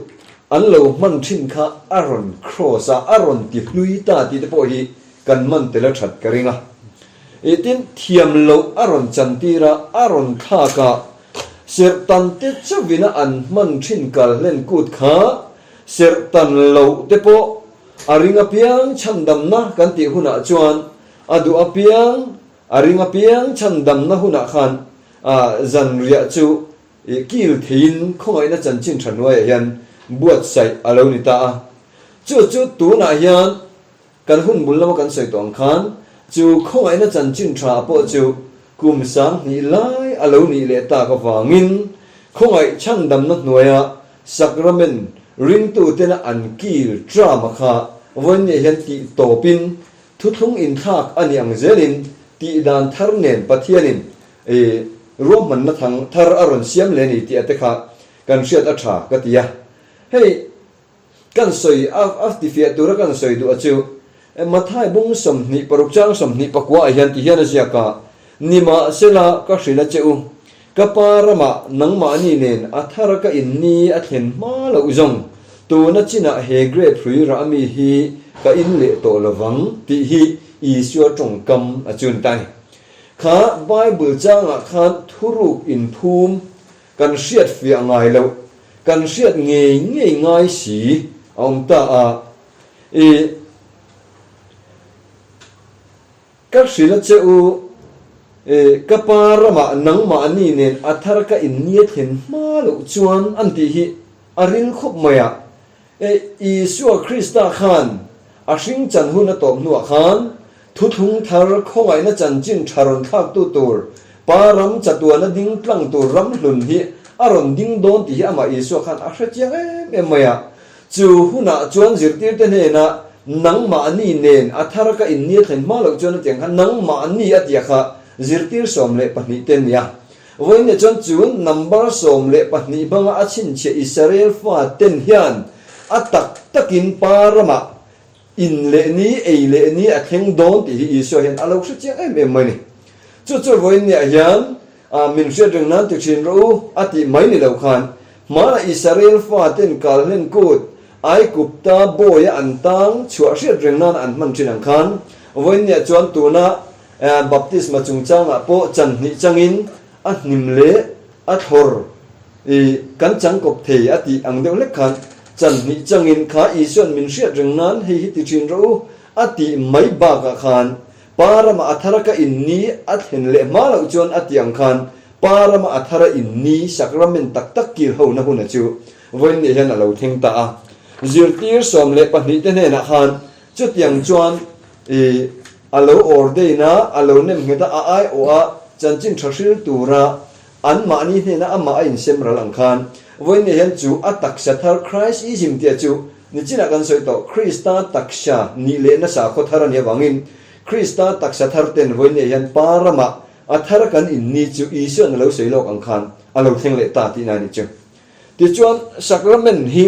an lo hman thin kha a rawn cross a, a rawn ti hlui ta tih te pawh hi kan man tel a that ka ring a. I tin thiam loh a rawn chantir a, a rawn thlak a, serhtan te chauhin a an hman thin kalhlen kut kha serhtan loh te pawh a ring apiang chhandamna kan tih hunah chuan a duh apiang A ring apiang chhandamna hunah khan zanriah chu kil theiin khawngaihna chanchin tha hnuaiah hian buatsaih a lo ni ta a. Chu chu tunah hian kan hun bul lama kan sawi tawh ang khan chu khawngaihna chanchin tha pawh chu kum 2000 lai a lo nih leh tak avangin khawngaih chhandamna hnuaia sacrament ringtutena an kil ṭama kha vawiinniah hian tih tawpin Thuthlung inthlak a nih ang zelin tihdan thar nen Pathianin i ruahmanna thang thar a rawn siam leh a ni tih a te kha kan hriat a tha ka ti a. Hei kan sawi a a tifiah tura kan sawi duh a chu Mathai bung 26 chang 24 ah hian ti hian a ziak a, Nimahsela ka hrilh a che u, Ka pa ramah nangmahni nen a thar ka in ni a thlen hma loh zawng, tuna chinah he grape hrui rah mi hi ka in leh tawh lovang tih hi Isua tawngkam a chun ta ni. Kha Bible changah khan thuruk inphum kan hriat fiah ngai loh, kan hriat ngei ngei ngai si a awm ta a, i. Ka hrilh a che u, e, ka pa ramah nangmahni nen a thar ka innia thlen hma loh chuan an tih hi a ril khawp mai a. E, Isua Krista khan a hring chan hun a tawp hnuah khan thuthlung thar khawngaihna chanchin tha rawn thlaktu tur Pa ram chatuana ding tlang tur ram hlun hi a rawn ding dawn tih hi amah Isua khan a hre chiang em em mai a. Chu hunah chuan zirtirte hnenah nangmahni nen a thar ka innia thlen hma loh chuan a tiang kha nangmahni a tia kha zirtir 12 te nia. Vawiinne chuan chu number 12 hmanga a chhinchhiah Israel faten hian a tak takin pa ramah In leh ni, ei leh ni a thleng dawn tih hi Isua hian a lo hre chiang em em mai ni. Chu chu vawiinniah hian min hriat reng nan ti thin rawh u a tih mai ni lo khan. Hmana Israel faten kalhlen kut Aigupta bawia an tang chhuah hriat reng nana an hman thin ang khan, vawiinniah chuan tuna baptisma chungchangah pawh chan hnih changin a hnim leh a thlawr i kan changkawp thei a tih ang deuh hlek khan chan hnih changin kha Isua'n min hriat reng nan hei hi ti thin rawh u a tih mai bakah khan Pa rama a thara ka inni a thlen leh hma loh chuan a tih ang khan Pa rama a thara inni sakramen tak tak kil hona huna chu vawiinni hian a lo thleng ta a. Zirtir 12 te hnenah khan chutiang chuan i a lo ordain a, a lo nem nghet a, a aiawh a, chanchin tha hril tura anmahni hnena amah a insem ral ang khan vawiinni hian chu a taksa thar Christism tia chu Nichinah kan sawi tawh, Krista taksa nih leh nasa khaw thar a nih avangin Krista taksa thar ten vawiinniah hian Pa ramah a thar kan inni chu Isua'n a lo sawi lawk ang khan a lo thleng leh ta tihna a nih chu. Tichuan, Sacrament hi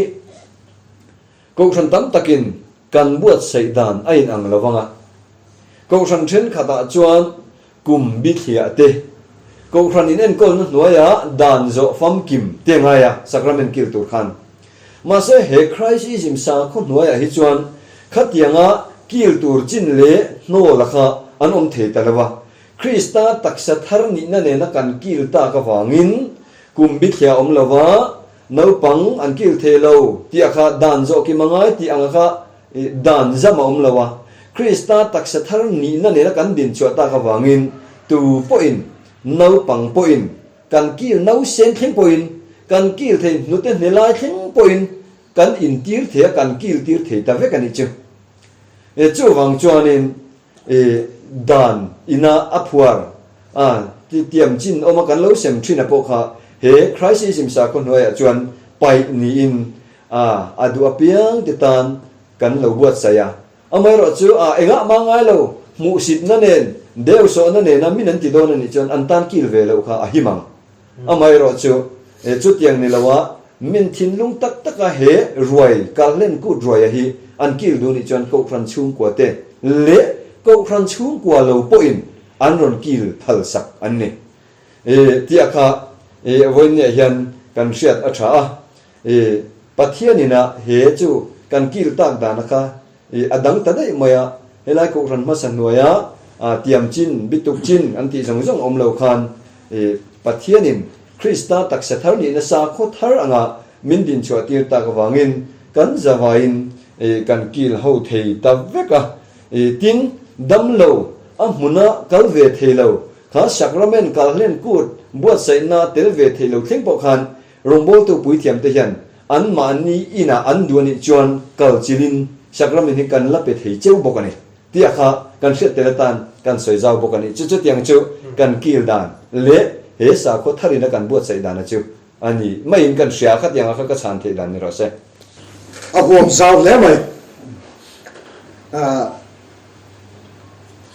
Kohhran tam takin kan buatsaih dan a inang lo vang a. Kohhran thenkhatah chuan Kum bithliah te, Kohhran inenkawlna hnuaia dan zawh famkim te ngaia sacrament kil tur khan. Mahse he Christism sakhaw hnuaiah hi chuan khatianga kil tur chin leh hnawl a kha an awm thei ta lo a, Krista taksa thar nihna nena kan kil tak avangin kum bithliah awm lova naupang an kil thei lo tih a kha dan zawh kim a ngai tih ang a kha Dan zam a awm lo a, Krista taksa thar nihna nena kan din chhuah tak avangin tu pawhin, naupang pawhin, kan kil nausen thleng pawhin, kan kil thei hnute hne lai thleng pawhin kan intir thei a, kan kil tir thei ta vek a nih chu. Chuvang chuanin dan ina a phuar a, tiam chin awma kan lo sem thin a pawh kha he Christism sakhaw hnuaiah chuan paih niin A, a duh apiang te tan kan lo buatsaih a. Amaherawh chu a engah mah ngai lo, hmuhsitna nen, deusawhna nena min an ti dawn a nih chuan an tan kil ve loh kha a him ang. Amaherawh chu chutiang ni loa min thinlung tak taka he ruai, kalhlen kut ruaia hi an kil duh nih chuan Kohhran chhungkua te leh Kohhran chhungkua lo pawhin an rawn kil phalsak an ni. Tih a kha vawiinniah hian kan hriat a tha a. I Pathian inah he chu kan kil tak dana kha i a dang ta daih mai a, helai Kohhran hmasa hnuaia tiam chin, bituk chin an tih zawng zawng awm lo khan i Pathianin Krista taksa thar nihna sakhaw thar anga min dinchhuah tir tak avangin kan zavaiin i kan kil ho thei ta vek a. I tin, damlo a hmuna kal ve thei lo kha Sacrament kalhlen kut buatsaihna tel ve thei lo thleng pawh khan Rawngbawltu puithiamte hian anmahni inah an duh a nih chuan kal chilin Sacrament hi kan la pe thei cheu bawk a ni tih a kha kan hriat tel atan kan sawi zau bawk a ni. Chu chutiang chu kan kil dan leh he sakhaw tharin a kan buatsaih dana chu a ni maiin kan hria a, khatiang a kha ka chhan theih dan ni rawh se. A huam zau hle mai.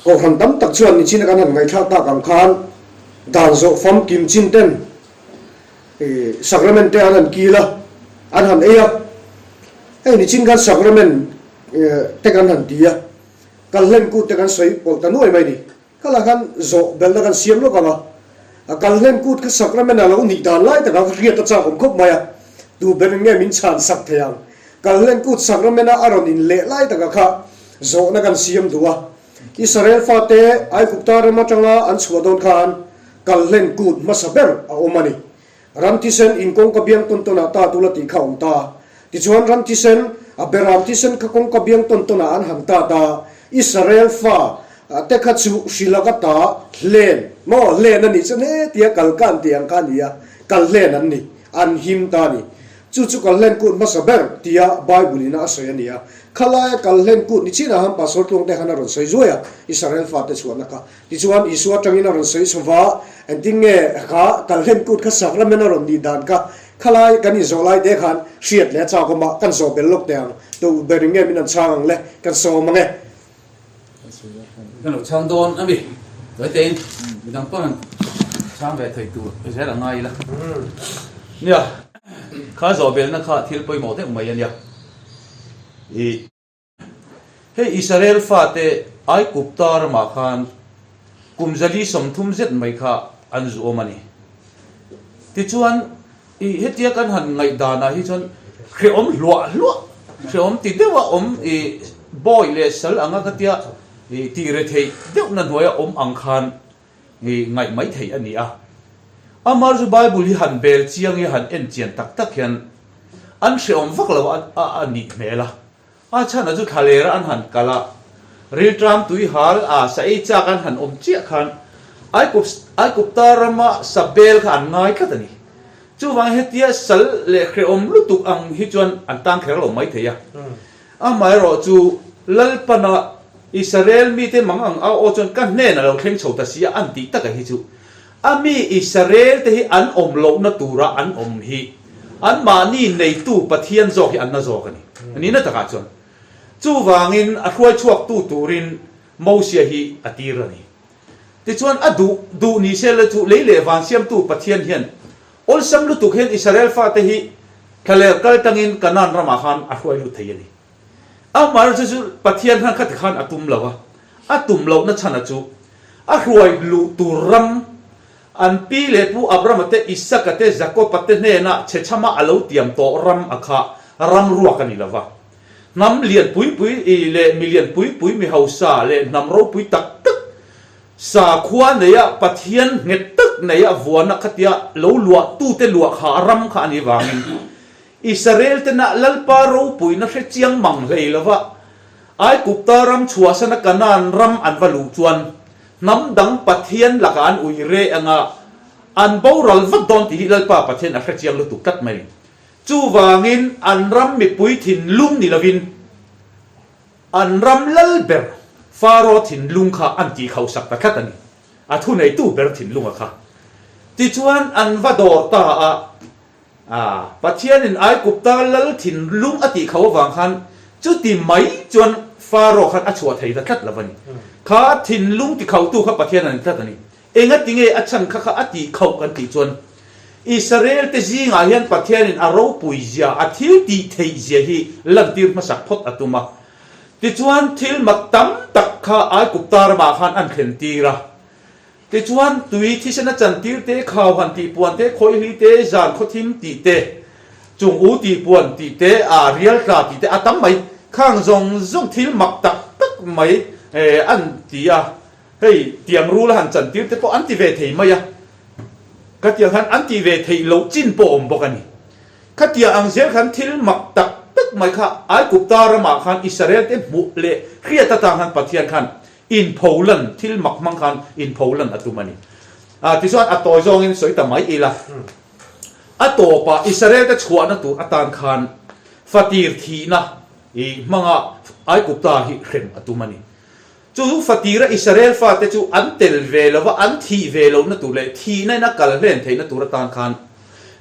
Kohhran tam tak chuan nichina kan han ngaihthlak tak ang khan dan zawh famkim chin ten Sacrament te an han kil a, an han ei a, hei nichin khan sacrament te kan han ti a, kalhlen kut te kan sawi pawlh ta nuai mai ni. Khalah khan zawh belhna kan siam lawk ang a, a kalhlen kut kha sacrament a lo nih dan lai takah kha hriat a chak awm khawp mai a, tu ber in nge min chhan sak thei ang? Kalhlen kut sacrament a a rawn in leh lai takah kha zawhna kan siam duh a, Israel fate Aigupta ram atanga an chhuah dawn khan Kalhlen kut hmasa ber a awm a ni. Ram thisen in kawngka biang tawn tawnah ta tula tih kha a awm ta. Tichuan ram thisen, a beram thisen kha kawngka biang tawn tawnah an han ta ta. Israel fa te kha chu hrilak a ta hlen maw hlen a nih chuan hetia kal ka an tih ang kha a ni a, kal hlen an ni, an him ta a ni. Chu chu kalhlen kut hmasa ber tia Bible in a sawi a ni a. Khalaia kalhlen kut ni chinah han Pastor Tluangte khan a rawn sawi zuai a, Israel fate chhuahna kha. Tichuan Isua atangin a rawn sawi chho va, engtin nge kha kalhlen kut kha sakramen a rawn nih dan kha khalai kan inzawh lai te khan hriat leh a chak awm a, kan zawh bel lawk teh ang, tu ber in nge min an chhang ang le, kan sawm ang e. Kan lo chhang dawn a mi, Tuaitein midang pawn an chhang ve thei tur zel a ngai ila. Nia, kha zawh belna kha thil pawimawh deuh mai a nia. I hei Israel fate Aigupta ramah khan kum zali 30 zet mai kha an zu awm a ni. Tichuan. I hetia kan han ngaihdanah hi chuan hrehawm hluah hluah, hrehawm ti deuha awm i bawi leh sal anga ka tia i tih re theih deuhna hnuaia awm ang khan i ngaih mai theih a ni a. Amah chu Bible hi han bel chiang i han en chian tak tak hian an hrehawm vak lo a a nih hmel a. A chhan a chu thlaler an han kal a, rilṭam tui hal a sa ei chak an han awm chiah khan Aikup Aikupta rama sa bel kha an ngai tlat a ni. Chuvang hetia sal leh hrehawm lutuk ang hi chuan an tang kher lo mai thei a. Amaherawh chu Lalpana Israel mite mang ang au aw chuan ka hnen a lo thleng chho ta si a an tih taka hi chu A mi Israel te hi an awm lohna tura an awm hi anmahni neitu Pathian zawk hi an na zawk a ni. Nihna takah chuan chuvangin a hruai chhuaktu turin Mosia hi a tir a ni. Tichuan a duh duh ni se la chu lei leh van siamtu Pathian hian awlsam lutuk hian Israel fate hi thlaler kal tangin Kanaan ramah khan a hruai lut thei a ni. Amaherawhchu chu Pathian khan khati khan a tum lo a, a tum lohna chhana chu A hruai luh tur ram, an pi leh pu Abrahama te, Isaka te, Jakoba te hnena chhechhama a lo tiam tawh ram a kha ram ruak a ni lo va. Hnam lian pui pui leh mi lian pui pui mi hausa leh hnam ropui tak tak sakhua neia Pathian nghet tak neia vuana khatia lo luah tute luah kha ram kha a nih vangin Israel tena Lalpa ropuina hre chiang mang hlei lo va, Aigupta ram chhuahsana Kanaan ram an va luh chuan hnam dang Pathian lakah an ui reh anga an boral vat dawn tih hi Lalpa Pathian a hre chiang lutuk tlat mai. Chuvangin an ram mipui thinlung ni lovin an ram lal ber Faro thinlung kha an tihkhauhsak ta tlat a ni. A thuneitu ber thinlunga kha. Tichuan an va dawr ta a. A, Pathianin Aigupta lal thinlung a tih kho avang khan chuti mai chuan Faro khan a chhuah thei ta tlat lo a ni. Kha thinlung ti khotu kha Pathian a ni tlat a ni. Engati nge a chhan kha kha a tih khoh kan tih chuan Israel te zingah hian Pathianin a ropui zia, a thil tih theih zia hi lantir hmasak phawt a tum a. Tichuan thil mak tam tak kha Aigupta ramah khan an thlen tir a. Tichuan, tui thisen a chantir te, khau han tih puan te, khawihli te, zan khawthim tih te, chung u tih puan tih te, a rial tla tih te a tam mai. Khang zawng zawng thil mak tak tak mai an ti a, hei tiang rul a han chantir te pawh an ti ve thei mai a, khatiang khan an tih ve theih loh chin pawh a awm bawk a ni. Khatiang ang zel khan thil mak tak tak mai kha Aigupta ramah khan Israel te hmuh leh hriat atang khan Pathian khan Inpholan, thil mak hmang khan inpholan a tum a ni. Ah, tichuan a tawi zawngin sawi ta mai ila. A tawpah Israel-te chhuahna tur atan khan fatir thihna i hmanga Aigupta hi hrem a tum a ni. Chu fatira Israel fate chu an tel ve lova an thih ve lohna tur leh thihna in a kal hlen theihna tur atan khan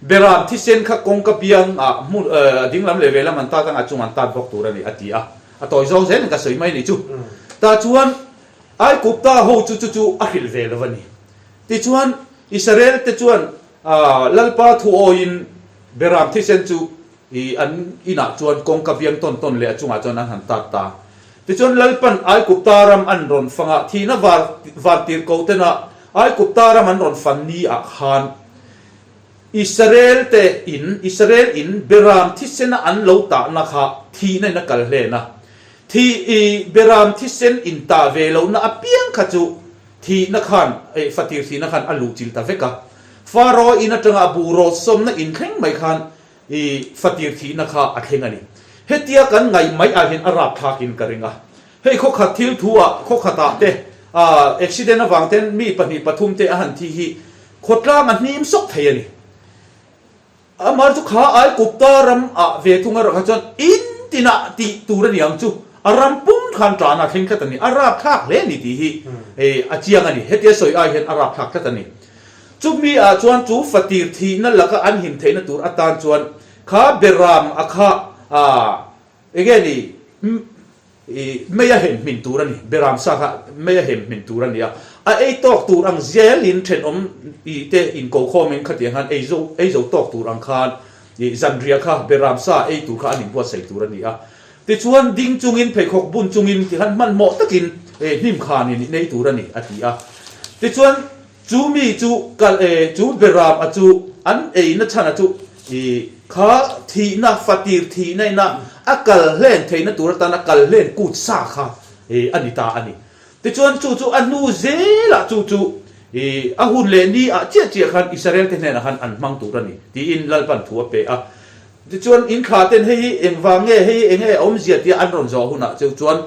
Beram thisen kha kawngka biangah hmun, a dinglam leh vehlam an tat anga a chung an tat bawk tur a ni, a ti a. A tawi zawng zel in ka sawi mai ni chu. Tah chuan Aigupta ho chu chu chu a hrilh ve lo a ni. Tichuan Israel te chuan Lalpa thu awiin Beram thisen chu i an inah chuan kawngka biang tawn tawn leh a chungah chuan an han tat ta. Tichuan Lalpan Aigupta ram an rawn fang a, thihna var vantir ko tena Aigupta ram an rawn fan ni ah khan Israel te in, Israel in Beram thisena an lo tahna kha thihna in a kal hlen a. Thi i Beram thisen in tah ve lohna apiang kha chu thihna khan, eh fatir thihna khan a luh chilh ta vek a. Faro in atanga a buh rawt sawmna in thleng mai khan i fatir thihna kha a thleng a ni. Hetia kan ngaih mai ah hian a rapthlak in ka ring a. Hei khawkhat thil thu ah khawkhat ah te ah accident avang ten mi pahnih pathum te a han thi hi Khawtlang a hnim sawk thei a ni. Amar chu kha Aigupta ram ah ve thung a rawh kha chuan in tinah tih tur a ni ang chu. A ram pum khan tan a thleng tlat a ni. A rapthlak hle a ni tih hi a chiang a ni. Hetia sawi ai hian a rapthlak tlat a ni. Chumi ah chuan chu fatir thihna laka an him theihna tur atan chuan kha beram a kha Enge ni? I mei a hem hmin tur a ni. Beram sa kha mei a hem hmin tur a ni a. A ei tawk tur ang zelin thenawm i te inkokhawmin khatiang khan ei zo ei zo tawk tur ang khan i zanriah kha beram sa ei tur kha an inbuatsaih tur a ni a. Tichuan ding chungin pheikhawk bun chungin tikhan hmanhmawh takin hnim khanin i nei tur a ni a ti a. Tichuan chu mi chu kal e chu beram a chu an eina chhan a chu. I kha thihna, fatir thihna ina a kal hlen theihna tur atana kal hlen kut sa kha a ni ta a ni. Tichuan chu chu a hnu zelah chu chu i a hun leh ni ah chiah chiah khan Israel te hnenah khan an hmang tur a ni tiin Lalpan thu a pe a. Tichuan in thla ten hei hi engvang nge hei hi enge a awmzia tia an rawn zawh hunah cheu chuan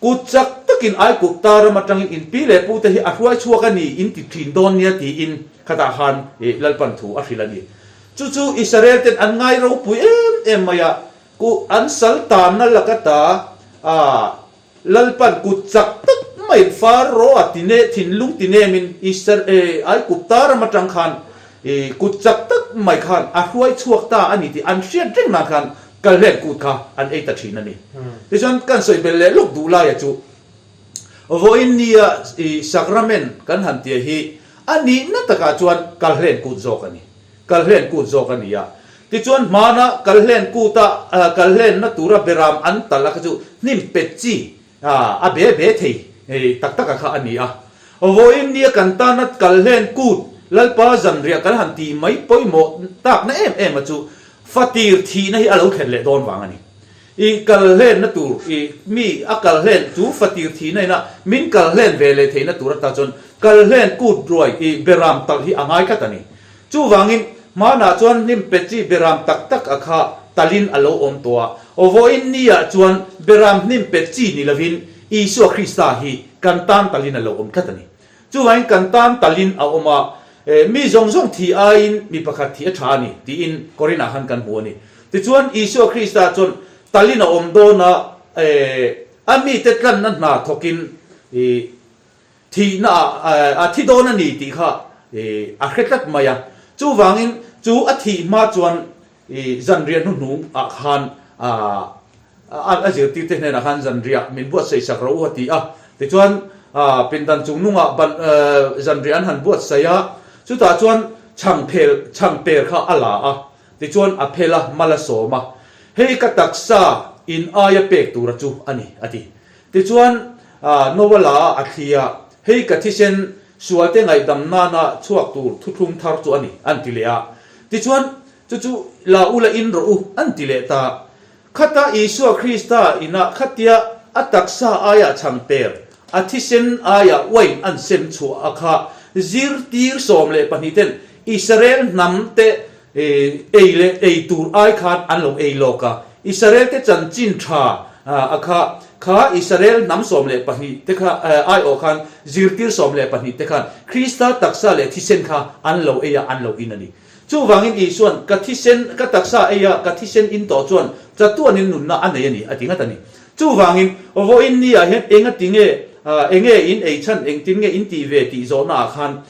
kut chak takin Aikupta ram atangin in pi leh pu te hi a hruai chhuak a ni in ti thin dawn nia tiin khatah khan i Lalpan thu a hrilh a ni. Chu chu Israel ten an ngai ropui em em mai a, ku an sal tanna laka ta a Lalpan kut chak tak maiin Pharaoh-a tine thinlung tinemin Aigupta ram atang khan kut chak tak mai khan a hruai chhuak ta a ni tih an hriat reng nan khan Kalhlen kut kha an ei ta thin a ni. Tichuan kan sawi belh leh lawk duh laia chu vawiin nia Sacrament kan han tia hi a nihna takah chuan Kalhlen kut zawk a ni. Kalhlen kut zawk a ni a. Tichuan hmana Kalhlen kuta Kalhlenna tura beram an talh a kha chu hnim pet chi a be be thei tak taka kha a ni a. Vawiin nia kan tana Kalhlen kut Lalpa zanriah kan han tih mai pawimawh takna em em a chu fatir thihna hi a lo thlen leh dawn vang a ni. I kalhlenna tur i mi a kalhlen chu fatir thihna ina min kalhlen ve leh theihna tur ata chuan Kalhlen kut ruai i beram talh hi a ngai tlat a ni. Chuvangin, hmanah chuan hnim pe chi beram tak tak a kha talin a lo awm tawh a. Vawiin niah chuan beram hnim pe chi ni lovin Isua Krista hi kan tan talin a lo awm tlat a ni. Chuvangin kan tan talin a awm a, mi zawng zawng thih aiin mi pakhat thih a tha a ni tiin Korinah khan kan hmu a ni. Tichuan, Isua Krista chuan talin a awm dawn a, a mite tlanna hna thawkin Thihna ah a thi dawn a ni tih kha a hre tlat mai a. Chuvangin chu a thih hma chuan zanriah hnuhnung ah khan a zirtirte hnenah khan zanriah min buatsaih sak rawh u a ti a. Tichuan pindan chung nungah zanriah an han buatsaih a, chutah chuan chhangphel chhangper kha a la a, tichuan a phel a, mal a sawm a, hei ka taksa in aia pek tura chu a ni a ti. Tichuan, Noa la a thli a, Hei ka thisen sualte ngaihdam nana chhuak tur thuthlung thar chu a ni, an ti leh a. Tichuan, chu chu la u la in rawh u, an ti leh ta. Khata Isua Krista inah khatia a taksa aiah chhangper, a thisen aiah uain an sem chhuah a kha zirtir 12 ten Israel hnam te Ei leh ei tur ai khan an lo ei lawk a. Israel-te chanchin tha a kha kha Israel hnam 12 te kha aiawh khan zirtir 12 te khan Krista taksa leh thisen kha an lo ei a, an lo in a ni. Chuvangin Isua'n ka thisen, ka taksa ei a, ka thisen in tawh chuan chatuanin nunna a nei a ni a ti ngat a ni. Chuvangin vawiin ni ah hian engati nge, enge in ei chhan, engtin nge in tih ve tih zawhna ah khan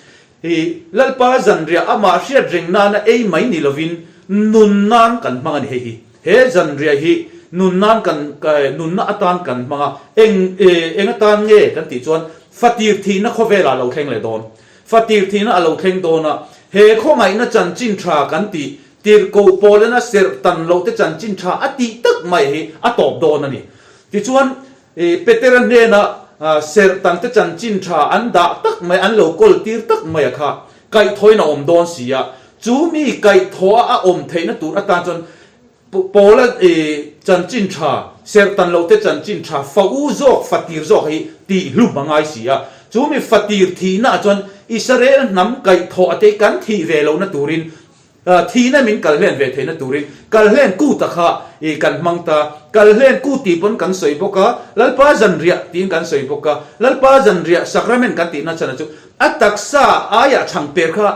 Hi Lalpa zanriah amah hriat reng nana ei mai ni lovin nun nan kan hmang a ni hei hi. He zanriah hi nun nan kan nunna atan kan hmang a, eng eng atan nge kan tih chuan fatir thihna khawvelah a lo thleng leh dawn. Fatir thihna a lo thleng dawn a, he khawngaihna chanchin tha kan tih tirhkoh pawlena serh tan loh te chanchin tha a tih tak mai hi a tawp dawn a ni. Tichuan Petera hnena serh tante chanchin tha an dah tak mai, an lo kawl tir tak mai a kha kaihthawhin a awm dawn si a. Chu mi kaihthawha a awm theihna tur atan chuan Paula chanchin tha, serh tan lohte chanchin tha fa u zawk, fa tir zawk hi tih hlum a ngai si a. Chu mi fa tir thihnaah chuan Israel hnam kaihthawh ate kan thih ve lohna turin Thihna min kalhlen ve theihna turin kalhlen kuta kha i kan hmang ta. Kalhlen kut tih pawn kan sawi bawk a, Lalpa zanriah tiin kan sawi bawk a. Lalpa zanriah sacrament kan tihna chhan chu a taksa aiah chhangper kha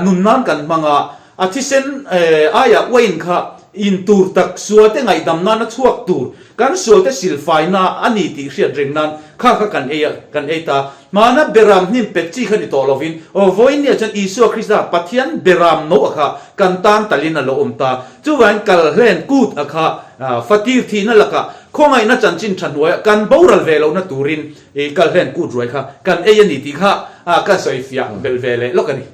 nun nan kan hmang a, a thisen aiah uain kha in tur tak sualte ngaihdam nana chhuak tur kan sualte silfaina a ni tih hriat reng nan kha kha kan ei a, kan ei ta. Hmana beram hnim pet chi kha ni tawh lovin, aw vawiin nia chuan Isua Krista Pathian beram no a kha kan tan talin a lo awm ta. Chuvangin kalhlen kut a kha fatir thihna lakah khawngaihna chanchin tha hnuaiah kan boral ve lohna turin i kalhlen kut ruai kha kan ei a ni tih kha kan sawi fiah belh ve leh lawk a ni.